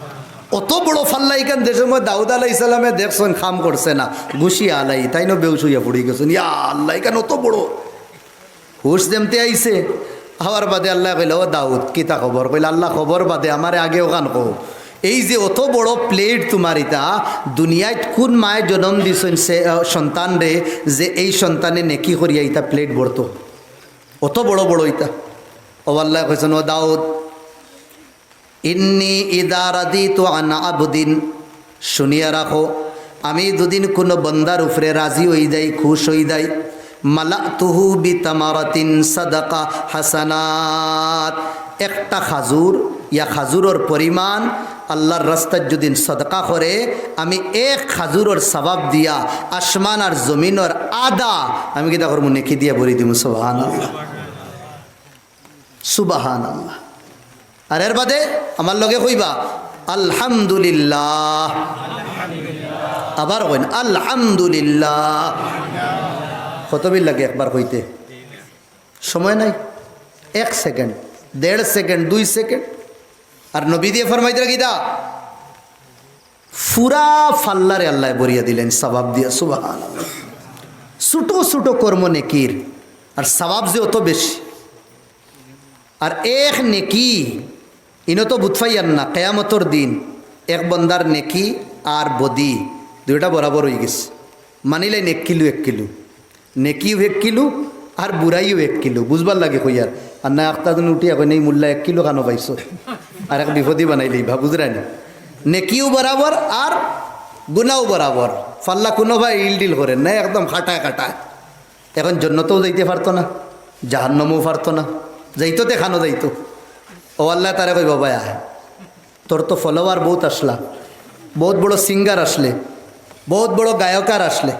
অত বড় ফাল্লা ইখান যে সময় দাউদ আলাইহিস সালামে দেখছইন কাম করছে না, গুশি আলাই, তাইনও বেহুশ অইয়া পড়ি গেছইন। ইয়া আল্লাহ, ইখান অত বড়। হুশ যেমতে আইছে, আওয়ার বাদে আল্লায় কইলা, "ও দাউদ, কিতা খবর?" কইলা, "আল্লাহ, খবর বাদে, আমারে আগে ওখান কও। এই যে অত বড় প্লেট তুমার ইটা, দুনিয়াত কুন মায়ে জনম দিছইন সে, আহ, সন্তানরে, যে এই সন্তানে নেকি করিয়া ইটা প্লেট ভরতো? অত বড় বড় ইটা।" ও আল্লায় কইছইন, "ও দাউদ, ইন্নি ইদা রাদিতু আন আবদিন", শুনিয়া রাখো, আমি যুদি কুনু বন্দার উপরে রাজি অই যাই, খুশ অই যাই, মালাতুহু বিতামারাতিন সাদাকা হাসানাত, একটা খাজুর ইয়া খাজুরর পরিমাণ আল্লাহর রাস্তাত যুদি সদকা করে, আমি এক খাজুরর সওয়াব দিয়া আসমান আর জমিনর আধা আমি কিতা করমু, নেকি দিয়া ভরি দিমু। সুবহানাল্লাহ। সুবহানাল্লাহ। আর এর বাদে আমার লগে কইবা, "আলহামদুলিল্লাহ।" আবার কইন, "আলহামদুলিল্লাহ।" কত বিল লাগে একবার কইতে? সময় নাই, এক সেকেন্ড, দেড় সেকেন্ড, দুই সেকেন্ড। আর নবী দিয়ে ফরমাইতরা কিতা? ফুরা ফাল্লারে আল্লায় ভরিয়া দিলেন সওয়াব দিয়া, সুবহানাল্লাহ। ছোট ছোট কর্ম নেকির, আর সওয়াব যে অত বেশি। আর এক নেকি, ইনো তো বুঝ পাইয়ার না, কিয়ামতর দিন এক বন্দার নেকি আর বদি দুইটা বরাবর অই গেছে, মানিলাইন এক কিলো এক কিলো। নেকিও এক কিলো আর বুরাইও এক কিলো, বুঝবার লাগি কইয়ার। আর না আখতা দিন উঠিয়া কইন, "এই মোল্লা এক কিলো খানো পাইছো?" আর এক বিপদি বানাইলিবা, বুঝরায় নি? নেকিও বরাবর আর গুনাও বরাবর। ফাল্লা কুনু ভাই ইলডিল করের না, একদম খাটায় খাটায়। এখন জন্নতও যাইতে পারতো না, জাহান্নামও পারতো না, যাইতো তে খানো যাইতো। ও আল্লায় তারে কইবা, "ভাই আয়।" তোর তো ফলোয়ার বউত আছলা, বউত বড় সিঙ্গার আছলে, বউত বড় গায়কার আছলে,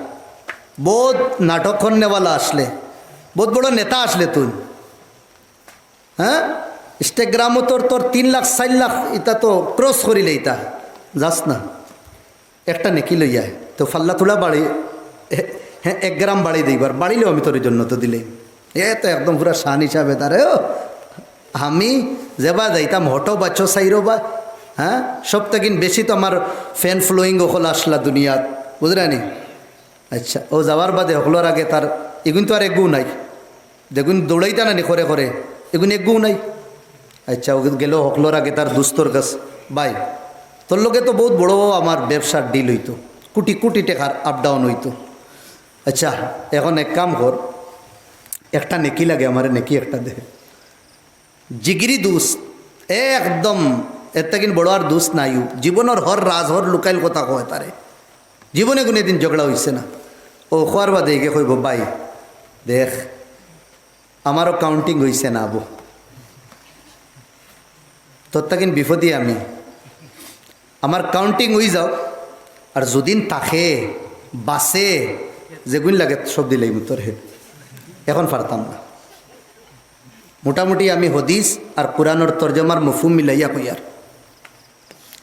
বউত নাটক করনেওয়ালা আছলে, বউত বড় নেতা আছলে তুই। হ্যাঁ, ইনস্টাগ্রামো তোর, তোর তিন লাখ, চাইর লাখ, ইতা তো ক্রস করিলে ইতা। যাস না, একটা নেকি লইয়া আয়। তো ফাল্লা তুলা বাড়ি, হে, হে, এক গ্রাম বাড়ি দেইবার, বাড়িলেও আমি তোর জন্য তো দিলে। এ তো একদম পুরা শান হিসাবে তারে, "ও, আমি যেবা যাইতাম হটো বাচ্চো সাইরো বা, হ্যাঁ, সব থাকি বেশি তো আমার ফ্যান ফলোয়িং অকল আসলা দুনিয়াত, বুঝরানি?" আচ্ছা, ও যাওয়ার বাদে হকলর আগে তার, এগুন তো আর এগু নাই, যেগুন দৌড়াইতা নানি করে করে, এগুন এগু নাই। আচ্ছা, ও গেল হকলর আগে তার দুস্তর কাছে, "ভাই, তোর লগে তো বহুত বড় আমার ব্যবসার ডিল হইতো, কোটি কোটি টাকার আপ ডাউন হইতো। আচ্ছা, এখন এক কাম কর, একটা নেকি লাগে আমারে, নেকি একটা দে।" জিগিরি দুস্ত, একদম এর থাকি বড় আর দুস্ত নাইও। জীবনর হর রাজ, হর লুকাইল কথা কয় তারে। জীবনে কোনো দিন ঝগড়া হইছে না। ও খোয়ার বাদে এগে কইব, "ভাই, দেখ, আমারও কাউন্টিং হইছে না আবু। তোর থাকি বিপদে আমি। আমার কাউন্টিং হই যাও, আর যদিন থাকে, বাসে, যেগুন লাগে সব দিলাইমু তোরে।" এখন পারতাম না। মোটামুটি আমি হদিস আর কোরআনর তর্জমার মফহুম মিলাইয়া কইয়ার।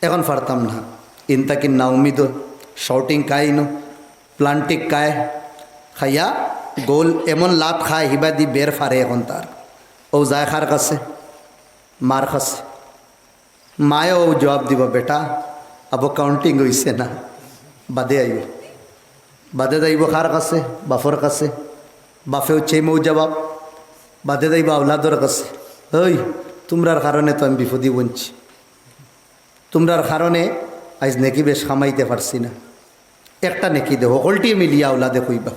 এখন পারতাম না। ইন থাকি নাউমিদ, শাউটিং খায় ইনো, প্লান্টিক খায়, খাইয়া গোল এমন লাত খায়, হিবাদি বের ফারে এখন তার। ও যায় কার কাছে? মার কাছে। মায়েও জবাব দিব, "বেটা, আবু কাউন্টিং হইছে না, বাদে আইও।" বাদে যাইব কার কাছে? বাফর কাছে। বাফেও চেমও জবাব। বাদে যাইব আওলাদর কাছে, "ওই, তোমরার কারণে তো আমি বিপদি বনছি, তোমরার কারণে আইজ নেকি বেশ কামাইতে পারছি না, একটা নেকি দে।" হকলটি মিলিয়া আওলাদে কইবা,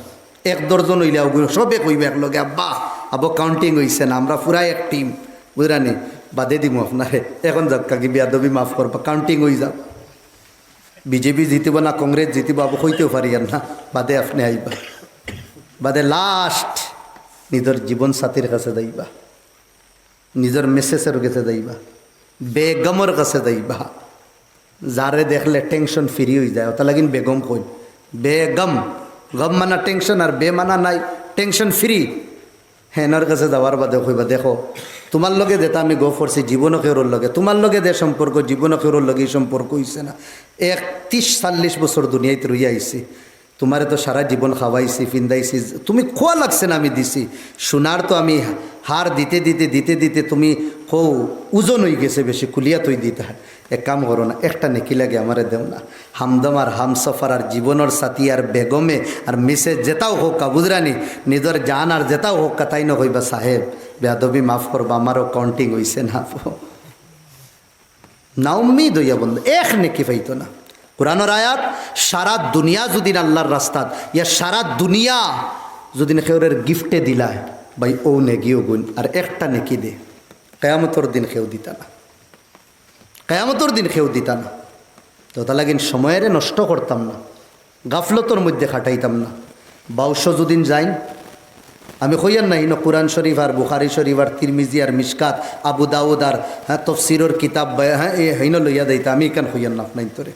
এক দর্জন হইলে ওগুলো সবে কইবা একলগে, "আব্বা, আবু কাউন্টিং হইছে না, আমরা পুরা এক টিম, বুঝরানি, বাদে দিমু আপনারে, এখন যাক কাকি বিয়াদবি মাফ করবা, কাউন্টিং হই যাও।" বিজেপি জিতিব না কংগ্রেস জিতিব, আবু কইতেও পারি আর না, বাদে আপনি আইবা। বাদে লাস্ট নিজর জীবন সাথীর কাছে যাইবা, নিজর মিসেসর কাছে যাইবা, বেগমর কাছে যাইবা। যারে দেখলে টেনশন ফ্রি হই যায়, ওটা লাগিন বেগম কই। বেগম, গম মানা টেনশন আর বে মানা নাই, টেনশন ফ্রি। হেনর কাছে যাওয়ার বাদে কইবা, "দেখো, তোমার লগে যেটা আমি গফ করছি জীবনও কেউরর লগে, তোমার লগে যে সম্পর্ক জীবনও কেউরর লগে এই সম্পর্ক হইছে না। এক তিরিশ চল্লিশ বছর দুনিয়াত রইয়া আইছি, তোমারে তো সারা জীবন খাওয়াইছি, ফিন্দাইছি, তুমি খোয়া লাগছে না আমি দিছি, সোনার তো আমি হার দিতে দিতে দিতে দিতে তুমি কও ওজন হই গেছে বেশি, কুলিয়া তুই দিতে হয়।" এক কাম করো না, একটা নেকি লাগে আমারে দেও না। হামদম আর হামসফর আর জীবনর সাথী আর বেগমে আর মিসেস যেটাও হোক কা বুঝরানি, নিজর জান আর যেটাও হোক কা, তাইন কইবা, "সাহেব, বেয়াদবি মাফ করবা, আমারও কাউন্টিং হইছে না।" নাউম্মিদ হইয়া বন্ধ, এক নেকি পাইতো না। কোরআনর আয়াত, সারা দুনিয়া যদিন আল্লাহর রাস্তাত, ইয়া সারা দুনিয়া যদিন কেউরের গিফটে দিলায়, ভাই, ও নেগি ওগুন, আর একটা নেকি দে, কেয়ামতর দিন কেউ দিতা না। কেয়ামতর দিন কেউ দিতা না। তো তা লাগিন সময়রে নষ্ট করতাম না, গাফলতর মধ্যে খাটাইতাম না। বাউশ যদিন যাইন, আমি কইয়ার না, হিনো কোরআন শরীফ আর বুখারী শরীফ আর তিরমিজি আর মিশকাত, আবু দাউদ আর, হ্যাঁ, তফসিরর কিতাব, হ্যাঁ, এ হিনো লইয়া যাইতা, আমি ইখান কইয়ার না আপনাইন্তরে।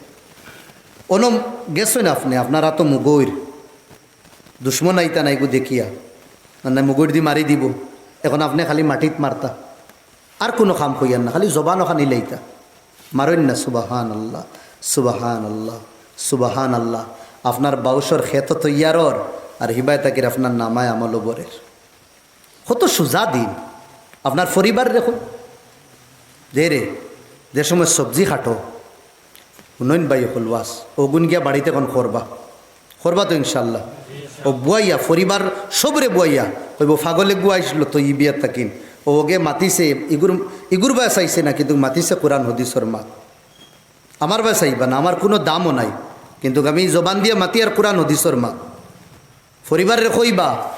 অনো গেছইন আপনে, আপনারা তো মুগইর দুশমন আইতা নাইগু দেখিয়া, না মুগইর দি মারি দিব। এখন আপনে খালি মাটিত মারতা, আর কুনু কাম কইয়ার না, খালি জবান ওখান ইলাইতা। মারইন না, সুবাহান আল্লাহ, সুবাহান আল্লাহ, সুবাহান আল্লাহ। আপনার বাউশর খেত তৈয়ারর, আর হিবায় তাকির আপনার নামায় আমলও বরের। কত সুজা দিন। আপনার পরিবার দেখো, দে রে, যে সময় সবজি কাটো, হুনইন ভাই অকল ওয়াজ, ওগুন গিয়া বাড়িত এখন করবা, করবা তো ইনশাআল্লাহ। ও বুয়াইয়া, পরিবার সবরে বুয়াইয়া, কইব, "ফাগল এগু আইছিল তো ই বিয়াত থাকিন, ও ওগে মাতিছে, ইগুর, ইগুর বায় চাইছে না, কিন্তু মাতিছে কোরআন হাদিসর মাত। আমার বায় চাইবা না, আমার কুনু দামও নাই, কিন্তু আমি জবান দিয়া মাতিয়ার কোরআন হাদিসর মাত।" পরিবাররে কইবা,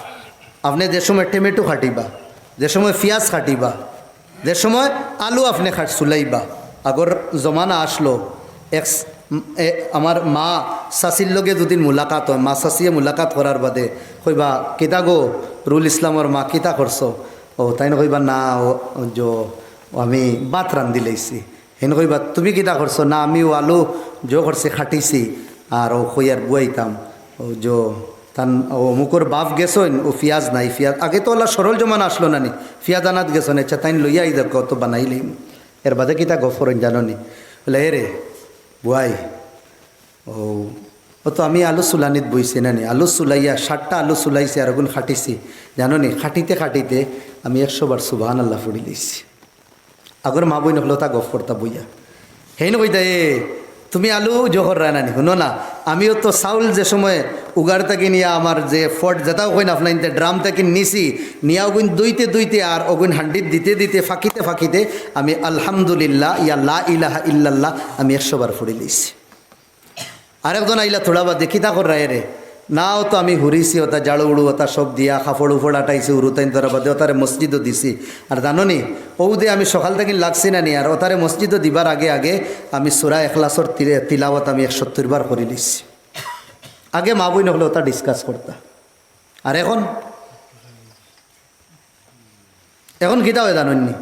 আপনে যে সময় টমেটো কাটিবা, যে সময় পিয়াজ কাটিবা, যে সময় আলু আপনে কাট-, ছুলাইবা, আগর জমানা আসলো, এক স-, এ, আমার মা চাচির লগে যদিন মুলাকাত অয়, মা চাচিয়ে মুলাকাত করার বাদে কইবা, "কিতা গো, রুল ইসলামর মা, কিতা করছো?" ও, তাইন কইবা, "না, ও, জো, আমি ভাত রান্ধিলাইছি।" হেন কইবা, "তুমি কিতা করছো?" "না, আমি ও আলু জো করছি, কাটিছি, আর ও কইয়ার বুয়াইতাম, ও জো, তান ও অমুকর বাফ গেছইন, ও পিয়াজ নাই, পিয়াজ, আগে তো ওলা সরল জমানা আসলো না নি, পিয়াজ আনাত গেছইন, আচ্ছা, তাইন লইয়া আই যাউক্কা, অত বানাইলাইমু।" এর বাদে কিতা গফ করইন জানো নি? বলে, "এ রে, বুয়াই, ও, ও তো আমি আলু সুলানিত বইছি না নি, আলু সুলাইয়া, ষাটটা আলু সুলাইছি আর অগুন খাটিছি, জানো নি? খাটিতে খাটিতে আমি একশো বার সুবহানাল্লাহ পড়ি লইছি। আগর মা-বইন অকলে অতা গফ করতা বইয়া। হেইন কইতা, "এ, তুমি আলু জোহর রায় না নি?" হুনো না, আমিও তো চাউল যে সময় উগার থাকি নিয়া আমার যে ফট যেটাও কইন আপনাইনতে ড্রাম থাকি নিছি, নিয়া অগুন ধইতে ধইতে আর অগুন হান্ডিত দিতে দিতে ফাঁকিতে ফাঁকিতে আমি আলহামদুলিল্লাহ ইয়া লা ইলাহা ইল্লাল্লাহ আমি একশো বার পড়ি লইছি। আরেকজন আইলা থুড়া বাদে, "কিতা কররায় রে?" "না, ও তো আমি হুরিছি, অতা ঝাড়ু উড়ু অতা সব দিয়া, কাপড় উপড় আটাইছি, উরুতাইন ধরা বাদে অতারে মসজিদো দিছি।" আর জানো নি, অউ দে আমি সকাল থাকি লাগছি না নি, আর অতারে মসজিদো দিবার আগে আগে আমি সূরা ইখলাসর তিলে-, তিলাওয়াত আমি একসত্তর বার করি লইছি। আগে মা-বইন অকলে অতা ডিসকাস করতা। আর এখন এখন কিতা অয় জানইন নি?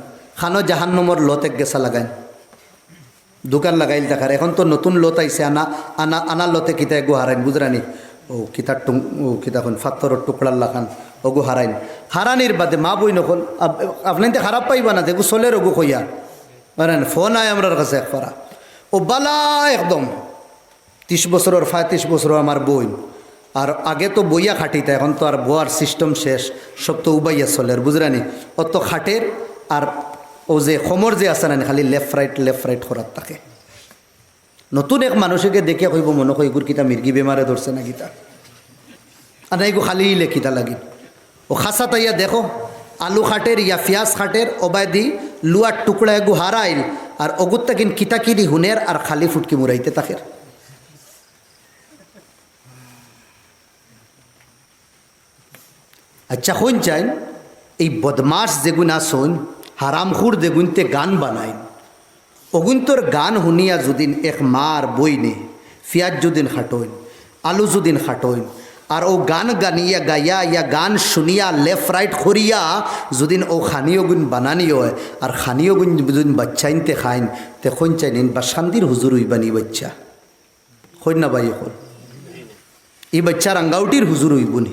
কানো জাহান্নামর লত এক গেছা লাগাইন। দোকান লাগাইল থাকার। এখন তো নতুন লত আইছে, আনা, আনা, আনা লতে কিতা এগু হারাইন, বুঝরা নি? ও কিতা টুং-, ও কিতা কইন, ফাত্তরর টুকরার লাখান, অগু হারাইন। হারানির বাদে মা-বইন অকল, আপ-, আপনাইনতে খারাপ পাইবা না, যেগু চলের অগু কইয়া। বুঝরা নি? ফোন আয় আমরার কাছে এক ফারা। ও বালা একদম। ত্রিশ বছরর, পঁয়ত্রিশ বছরর আমার বইন। আর আগে তো বইয়া খাটিতা, এখন তো আর বওয়ার সিস্টেম শেষ, সব তো উবাইয়া চলের, বুঝরা নি? অত খাটের আর অউ যে কমর যে আছে না নি, খালি left right, left right করার থাকে। নতুন এক মানুষকে দেখিয়া কইবো, "মনো কয় ইগুর কিতা মির্গি বেমারে ধরছে না কিতা?" আর না, ইগু খালি ইলে কিতা লাগিল? ও খাসাত আইয়া দেখো, আলু খাটের ইয়া পিয়াজ খাটের, অবায়দি লুয়ার টুকরা এগু হারাইল, আর অগুর থাকি কিতা কিরি হুনের আর খালি ফুটকি মুরাইতে থাকের। আচ্ছা, কইন চাইন, এই বদমাশ যেগুন আছইন, হারামখুর যেগুনতে গান বানাইন, অগুনতর গান হুনিয়া যুদিন এক মার বইনে পিয়াজ যুদিন খাটইন, আলু যুদিন খাটইন, আর অউ গান গানিয়া গাইয়া ইয়া গান শুনিয়া left right করিয়া যুদিন অউ খানি অগুন বানানি অয়, আর খানি অগুন যুদিন বাচ্চাইনতে খাইন, তে কইন চাইন ইন বাসকান্দির হুজুর অইবা নি বাচ্চা? কইন না ভাই অকল। ই বাচ্চা রাঙ্গাউটির হুজুর অইবো নি?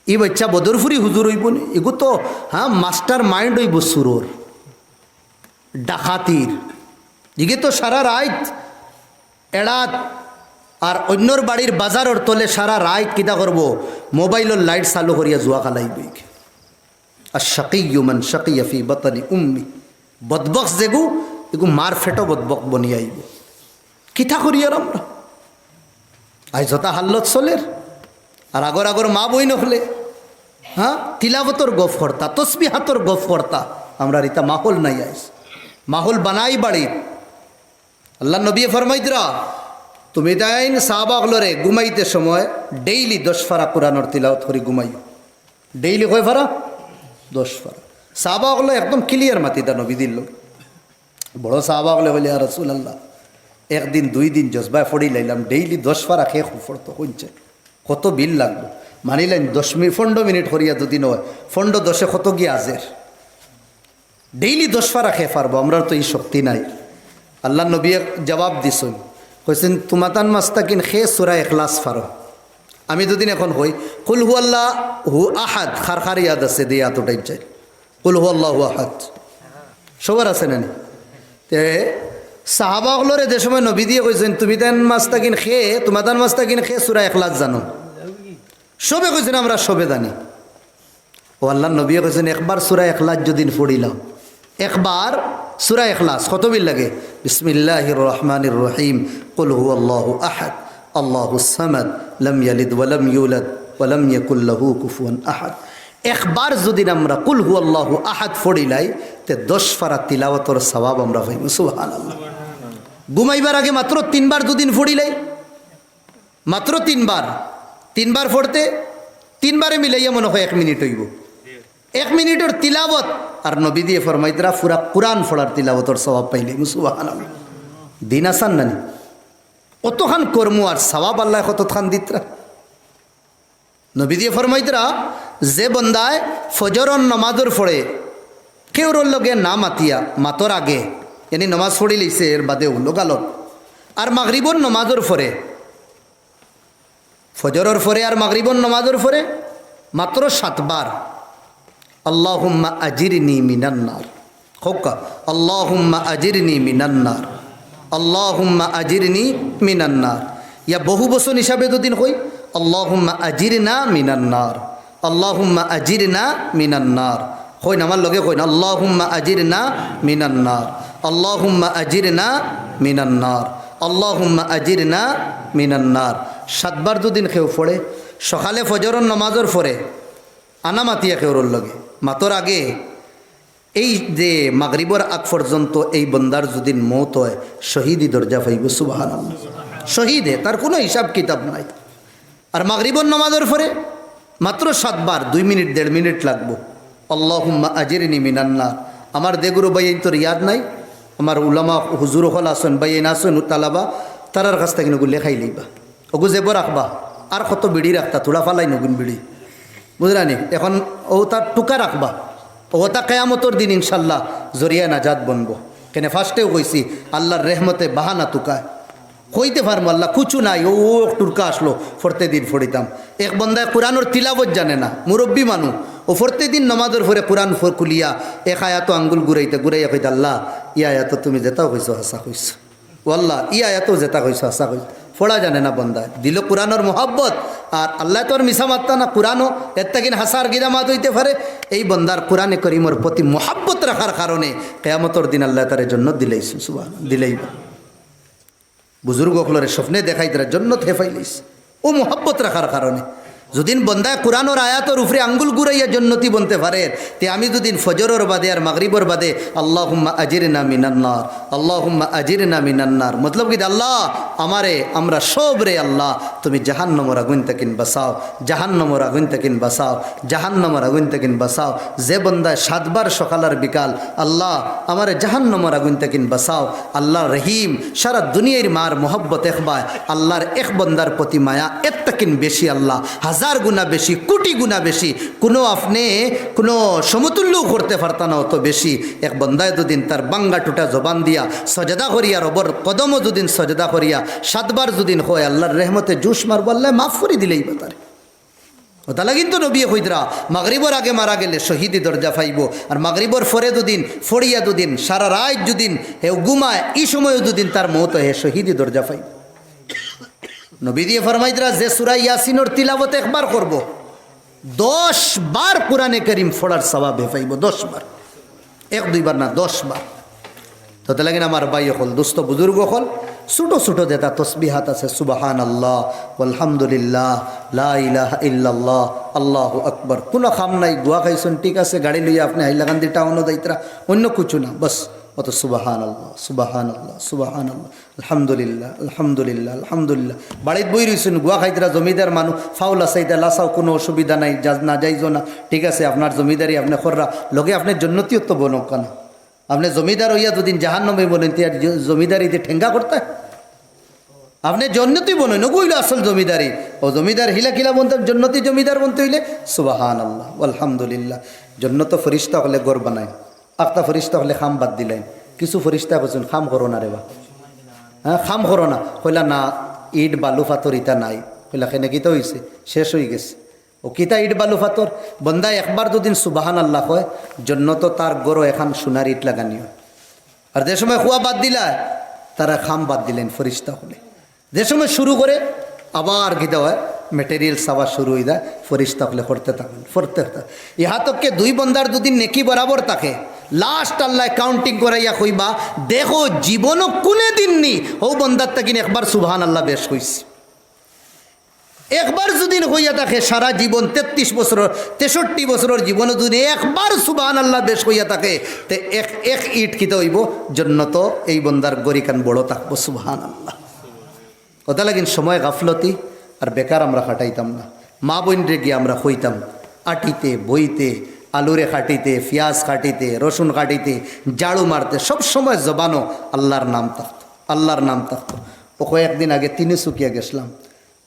ই বাচ্চা বদরপুরি হুজুর অইবো নি? ইগু তো, হ্যাঁ, master mind অইবো চুরর, ডাকাতির। ইগে তো সারা রাইত এড়াত আর অইন্যর বাড়ির বাজারর তলে সারা রাইত কিতা করবো? মোবাইলর light চালু করিয়া জুয়া খেলাইবো ইগে। আশ-শাকিয়্যু মান শাকিয়া ফি বাতানি উম্মি। বদবখ যেগু, এগু মার ফেটো বদবখ বনিয়া আইবো। কিতা করি আর আমরা? আইজ অতা হাল্লত চলের। আর আগর আগর মা-বইন অকলে, হ্যাঁ, তিলাওয়াতর গফ করতা, তসবিহাতর গফ করতা। আমরার ইতা মাহল নাই আইজ। মাহল বানাই বাড়িত। আল্লার নবীয়ে ফরমাইতরা, "তুমিতাইন সাহাবা অকলরে ঘুমাইতে সময় daily দশ ফারা কোরআনর তিলাওয়াত করি ঘুমাইও।" Daily কয় ফারা? দশ ফারা। সাহাবা অকলে একদম clear মাতিতা নবীজির লগে। বড় সাহাবা অকলে কইলা, "ইয়া রাসূলুল্লাহ, একদিন দুইদিন জজবায় পড়িলাইলাম, daily দশ ফারা কে খুব পড়তো, কইন চাইন কত বিল লাগবো?" মানিলাইন দশ মিনিট, পনরো মিনিট করিয়া দুদিন অয়, পনরো দশে কত গিয়া আজের? Daily দশ ফারা কে পারবো? আমরার তো ই শক্তি নাই। আল্লার নবীয়ে জবাব দিছইন, কইছইন, "তুমাতান মাস্তাকিন কে সূরা ইখলাস পারো?" আমি দুদিন এখন কই, "কুল হুয়াল্লাহু আহাদ", কার কার ইয়াদ আছে, দিয়া আত উঠাইন চাইন। "কুল হুয়াল্লাহু আহাদ।" সবার আছে না নি? তে সাহাবা অকলরে যে সময় নবীজিয়ে কইছইন, "তুমিতান মাস্তাকিন কে, তুমাতান মাস্তাকিন কে সূরা ইখলাস জানো?" সবে কইছইন, "আমরা সবে জানি।" ও আল্লার নবীয়ে কইছইন, "একবার সূরা ইখলাস যুদিন পড়িলাও, একবার সূরা ইখলাস, কত বিল লাগে? বিসমিল্লাহির রহমানির রহিম, কুল হুয়াল্লাহু আহাদ, আল্লাহুস সামাদ, লাম ইয়ালিদ ওয়া লাম ইউলাদ, ওয়া লাম ইয়াকুল লাহু কুফুয়ান আহাদ।" একবার যুদিন আমরা কুল হুয়াল্লাহু আহাদ পড়িলাই, তে দশ ফারা তিলাওয়াতর সওয়াব আমরা পাইমু। সুবহানাল্লাহ। ঘুমাইবার আগে মাত্র তিনবার যুদিন পড়িলাই, মাত্র তিনবার, তিনবার পড়তে, তিনবারে মিলাইয়া মনো কয় এক মিনিট অইবো। এক মিনিটর তিলাওয়াত, আর নবীজিয়ে ফরমাইতরা, "পুরা কোরআন পড়ার তিলাওয়াতর সওয়াব পাইলে।" সুবহানাল্লাহ। দিন আসান না নি? অতখান কর্ম আর সওয়াব আল্লায় কতখান দিতরা। নবীজিয়ে ফরমাইতরা, যে বন্দায় ফজরর নমাজর পরে কেউরর লগে না মাতিয়া, মাতর আগে, ইয়ানি নমাজ পড়িলাইছে এর বাদেউ লগালগ, আর মাগরিবর নমাজর পরে, ফজরর পরে আর মাগরিবর নমাজর পরে মাত্র সাতবার, "আল্লাহুম্মা আজিরনি মিনান নার।" কউক্কা, "আল্লাহুম্মা আজিরনি মিনান নার, আল্লাহুম্মা আজিরনি মিনান নার। ইয়া বহু বচন হিসাবে যদিন কই, আল্লাহুম্মা আজিরনা মিনান নার, আল্লাহুম্মা আজিরনা মিনান নার। কইন, আমার লগে কইন, আল্লাহুম্মা আজিরনা মিনান নার, আল্লাহুম্মা আজিরনা মিনান নার, আল্লাহুম্মা আজিরনা মিনান নার। সাতবার যদিন কেউ পড়ে, সকালে ফজরর নমাজর পরে, আনা মাতিয়া কেউরর লগে, মাতর আগে, এই যে মাগরিবর আগ পর্যন্ত এই বন্দার যদিন মউত অয়, শহীদি দরজা পাইবো। সুবহানাল্লাহ। শহীদে, তার কুনু হিসাব কিতাব নাই। আর মাগরিবর নমাজর পরে মাত্র সাতবার, দুই মিনিট, দেড় মিনিট লাগবো, আল্লাহুম্মা আজিরনি মিনান নার। আমার দেগুরু ভাইয়াইনতর ইয়াদ নাই, আমার উলামা হুজুর অকল আছইন, ভাইয়াইন আছইন, তালাবা, তারার কাছ থাকি নগু লেখাই লইবা। অগু জেবো রাখবা, আর কত বিড়ি রাখতা, থুড়া ফালাই নগুন বিড়ি, বুঝরানি? এখন অউ তার টুকা রাখবা, অউ তা কেয়ামতর দিন ইনশাল্লাহ জরিয়া নাজাত বনবো। কেনে first-এও কইছি, আল্লার রেহমতে বাহানা তুকায়। কইতে পারমু আল্লাহ কুচু নাই, অউ, অউ এক টুকা আছলো, ফরতে দিন ফড়িতাম। এক বন্দায় কুরআনর তিলাবত জানে না, মুরব্বি মানু, অউ ফরতে দিন নমাজর পরে কুরআন ফ-, খুলিয়া এক আয়াতো আঙ্গুল ঘুরাইতা ঘুরাইয়া কইতা, "আল্লাহ, ই আয়াতো তুমি যেতাও কইছো, হাছা কইছো।" ও আল্লাহ, ই আয়াতো যেতা কইছো, হাছা কইছো। ফড়া জানে না বন্দায়। দিলো কুরআনর মহব্বত, আর আল্লায় তো আর মিছা মাততা না, কুরআনও এর থাকি হাছা আর গিরা মাত অইতে পারে। এই বন্দার কুরআনে করিমর প্রতি মহব্বত রাখার কারণে কেয়ামতর দিন আল্লায় তারে জন্নত দিলাইছইন, সুবহান, দিলাইবা। বুজুর্গ অকলরে স্বপ্নে দেখাইতরা জন্নত হে পাইলাইছে। অউ মহব্বত রাখার কারণে। যদিন বন্দায় কুরআনর আয়াতর উপরে আঙ্গুল ঘুরাইয়া জন্নতি বনতে পারের, তে আমি যদিন ফজরর বাদে আর মাগরিবর বাদে আল্লাহুম্মা আজিরনা মিনান নার, আল্লাহুম্মা আজিরনা মিনান নার, মতলব কিতা? আল্লাহ, আমারে, আমরা সবরে আল্লাহ, তুমি জাহান্নামর আগুন থাকি বাঁচাও, জাহান্নামর আগুন থাকি বাঁচাও, জাহান্নামর আগুন থাকি বাঁচাও। যে বন্দায় সাতবার সকাল আর বিকাল, "আল্লাহ, আমারে জাহান্নামর আগুন থাকি বাঁচাও", আল্লাহ রহিম, সারা দুনিয়ার মার মহব্বত একবায়, আল্লাহর এক বন্দার প্রতি মায়া এর থাকি বেশি, আল্লাহ হাজার গুণা বেশি, কোটি গুণা বেশি। কুনু আপনে কুনু সমতুল্য করতে পারতা না অত বেশি। এক বন্দায় যদিন তার ভাঙ্গা টুটা জবান দিয়া সজদা করিয়া, রবর কদমো যদিন সজদা করিয়া সাতবার যদিন কয়, আল্লাহর রেহমতে জুশ মারবো, আল্লায় মাফ করি দিলাইবা তারে। অতালা কিন্তু নবিয়ে কইতরা, মাগরিবর আগে মারা গেলে শহীদি দরজা পাইবো, আর মাগরিবর পরে যদিন ফড়িয়া যদিন সারা রাইত যদিন হেউ ঘুমায়, ই সময়ও যদিন তার মউত অয়, হে শহীদি দরজা পাইবো। নবীজিয়ে ফরমাইতরা, যে সূরা ইয়াসিনর তিলাওয়াত একবার করবো, দশ বার কুরআনে করিম ফড়ার সওয়াব হে পাইবো, দশ বার। এক দুইবার না, দশ বার। তো তার লাগি আমার ভাই অকল, দোস্ত বুজুর্গ অকল, ছোট ছোট যেতা তসবিহাত আছে, সুবহানাল্লাহ, আলহামদুলিল্লাহ, লা ইলাহা ইল্লাল্লাহ, আল্লাহু আকবার। কুনু কাম নাই, গুয়া খাইছইন, ঠিক আছে, গাড়ি লইয়া আপনে হাইলাকান্দি টাউনো যাইতরা, অইন্য কুছু না, বাস অত সুবহানাল্লাহ, সুবহানাল্লাহ, সুবহানাল্লাহ, আলহামদুলিল্লাহ, আলহামদুলিল্লাহ, আলহামদুলিল্লাহ। বাড়িত বই রইছইন, গুয়া খাইতরা, জমিদার মানু, ফাউলা চাইতা লাচাও, কুনু অসুবিধা নাই, যা-, নাজাইজও না, ঠিক আছে, আপনার জমিদারি আপনে কররা, লগে আপনে জন্নতিও তো বনউক্কা না। আপনে জমিদার অইয়া যদিন জাহান্নামি বনইন, তে আর জ-, জমিদারিতে ঠেঙ্গা করতা? আপনে জন্নতি বনইন, অগু অইলো আসল জমিদারি। অউ জমিদার হিলা কিলা বনতাম, জন্নতি জমিদার বনতে অইলে, সুবহানাল্লাহ, আলহামদুলিল্লাহ। জন্নতো ফিরিস্তা অকলে ঘর বানাইন, আখতা ফিরিস্তা অকলে কাম বাদ দিলাইন। কিছু ফিরিস্তায় কইছইন, "কাম করো না রে বা, হ্যাঁ, কাম করো না।" কইলা, "না, ইট বালু ফাতর ইতা নাই।" কইলা, "কেনে, কিতা অইছে?" "শেষ অইগেছে।" অউ কিতা ইট বালু ফাতর? বন্দায় একবার যদিন সুবহানাল্লাহ কয়, জন্নতো তার ঘরো এখান সোনার ইট লাগানি অয়। আর যে সময় কুয়া বাদ দিলা, তারা কাম বাদ দিলাইন ফিরিস্তা অকলে। যে সময় শুরু করে, আবার কিতা অয়, material চাওয়া শুরু অইযায়, ফিরিস্তা অকলে করতে থাকইন, করতে থাকইন। ইহা তককে দুই বন্দার যদিন নেকি বরাবর থাকে, last আল্লায় counting করাইয়া কইবা, "দেখো, জীবনো কুনে দিন নি অউ বন্দার থাকিন একবার সুবহানাল্লাহ বেশ কইছি।" একবার যদিন কইয়া থাকে সারা জীবন, তেত্রিশ বছরর, তেষট্টি বছরর জীবনো যদিন একবার সুবহানাল্লাহ বেশ কইয়া থাকে, তে এক, এক ইট কিতা অইবো? জন্নতো এই বন্দার ঘর ইখান বড় থাকবো, সুবহানাল্লাহ। অতার লাগিন সময় গাফলতি আর বেকার আমরা কাটাইতাম না। মা বইনরে গিয়া আমরা কইতাম, আটিতে, বইতে, আলুরে কাটিতে, পিয়াজ কাটিতে, রসুন কাটিতে, ঝাড়ু মারতে, সব সময় জবানো আল্লার নাম থাকতো, আল্লার নাম থাকতো। অউ কয়েকদিন আগে তিনিসুকিয়া গেছলাম।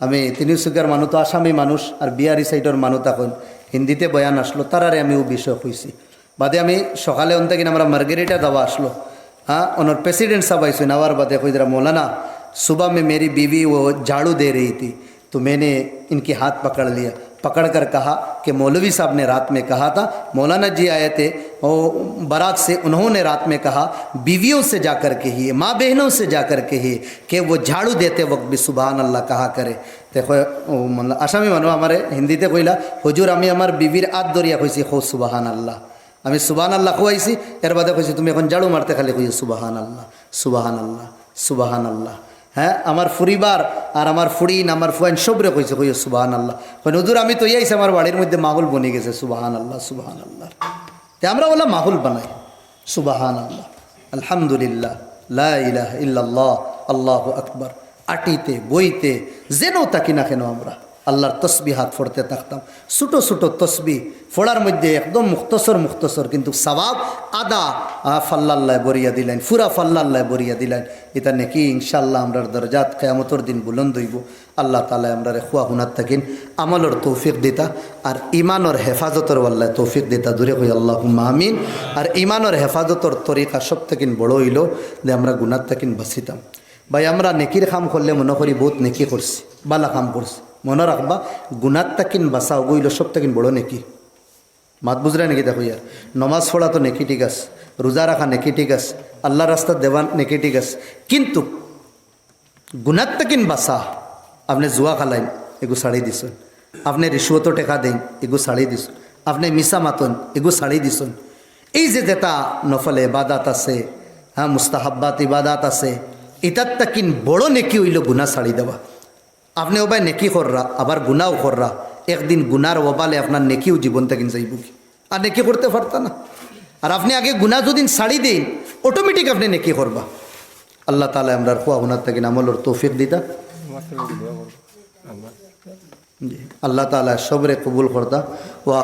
আমি তিনিসুকিয়ার মানু তো আসামি মানুষ, আর বিহারি সাইডর মানু তখন হিন্দিতে বয়ান আছলো, তারারে আমি অউ বিষয় কইছি। বাদে আমি সকালে অন থাকি আমরা মার্গেরিটা যাওয়া আছলো, হ্যাঁ, অনর president সাব আইছইন, আওয়ার বাদে কইতরা, "मौलाना, सुबह में मेरी बीवी वो झाड़ू दे रही थी, तो मैंने इनके हाथ पकड़ लिया।" पकड़कर कहा कि मौलवी साहब ने रात में कहा था, मौलाना जी आए थे वो बारात से, उन्होंने रात में कहा, बीवियों से जाकर कहिए, माँ बहनों से जाकर कहिए कि वो झाड़ू देते वक्त भी सुबहान अल्लाह कहा करे। তে কয়, ও মানে আসামি মানুষ আমারে হিন্দিতে কইলা, "হুজুর, আমি আমার বিবির আত ধরিয়া কইছি, কও সুবহান আল্লাহ।" আমি সুবহান আল্লাহ কওয়াইছি, এর বাদে কইছি, "তুমি এখন ঝাড়ু মারতে খালি কইও সুবহান আল্লাহ, সুবহান আল্লাহ, সুবহান আল্লাহ।" হ্যাঁ, আমার পরিবার আর আমার ফুড়িন, আমার ফুয়াইন সবরে কইছি, কইও সুবহান আল্লাহ। কইন, "হুজুর, আমি তো আইছি, আমার বাড়ির মধ্যে মাহফিল বনি গেছে, সুবহান আল্লাহ, সুবহান আল্লাহ।" তে আমরা ওলা মাহফিল বানাই, সুবহান আল্লাহ, আলহামদুলিল্লাহ, লা ইলাহা ইল্লাল্লাহ, আল্লাহু আকবার। আটিতে, বইতে, যেন থাকি না কেন আমরা আল্লাহর তসবিহাত পড়তে থাকতাম। ছোট ছোট তসবি পড়ার মধ্যে একদম মুখতসর মুখতসর, কিন্তু সওয়াব আধা, আহ, পাল্লার লায় ভরিয়া দিলাইন, পুরা পাল্লার লায় ভরিয়া দিলাইন। ইতা নেকি ইনশাআল্লাহ আমরার দরজাত কিয়ামতর দিন বুলন্দ অইবো। আল্লাহ তাআলায় আমরারে কওয়া হুনার থাকিন আমলর তৌফিক দিতা, আর ইমানর হেফাজতর আল্লায় তৌফিক দিতা। জোরে কই আল্লাহুম্মা আমিন। আর ইমানর হেফাজতর তরিকা সব থাকিন বড় অইলো যে আমরা গুনার থাকিন বাঁচিতাম। ভাই, আমরা নেকির কাম করলে মনো করি বউত নেকি করছি, বালা কাম করছি। মনো রাখবা, গুনার থাকিন বাঁচা অগু অইলো সব থাকিন বড় নেকি। মাত বুঝরায় নি কিতা কইয়ার? নমাজ পড়া তো নেকি ঠিক আছে, রোজা রাখা নেকি ঠিক আছে, আল্লাহর রাস্তাত দেওয়া নেকি ঠিক আছে, কিন্তু গুনার থাকিন বাঁচা, আপনে জুয়া খেলাইন, এগু ছাড়ি দিছইন, আপনে রিশওয়াতো টেকা দেইন, এগু ছাড়ি দিছইন, আপনে মিছা মাতইন, এগু ছাড়ি দিছইন। এই যে যেতা নফল ইবাদত আছে, হ্যাঁ, মুস্তাহাব্বাত ইবাদত আছে, ইতার থাকিন বড় নেকি অইলো গুনা ছাড়ি দেওয়া। আপনে ওবায় নেকি কররা, আবার গুনাও কররা, একদিন গুনার ওবালে আপনার নেকিও জীবন থাকিন যাইবোগি। আর নেকি করতে পারতা না। আর আপনে আগে গুনা যুদি ছাড়ি দেইন, automatic আপনে নেকি করবা। আল্লাহ তাআলায় আমরার কওয়া হুনার থাকিন আমলর তৌফিক দিতা। জি, আল্লাহ তাআলায় সবরে কবুল করতা। ওয়া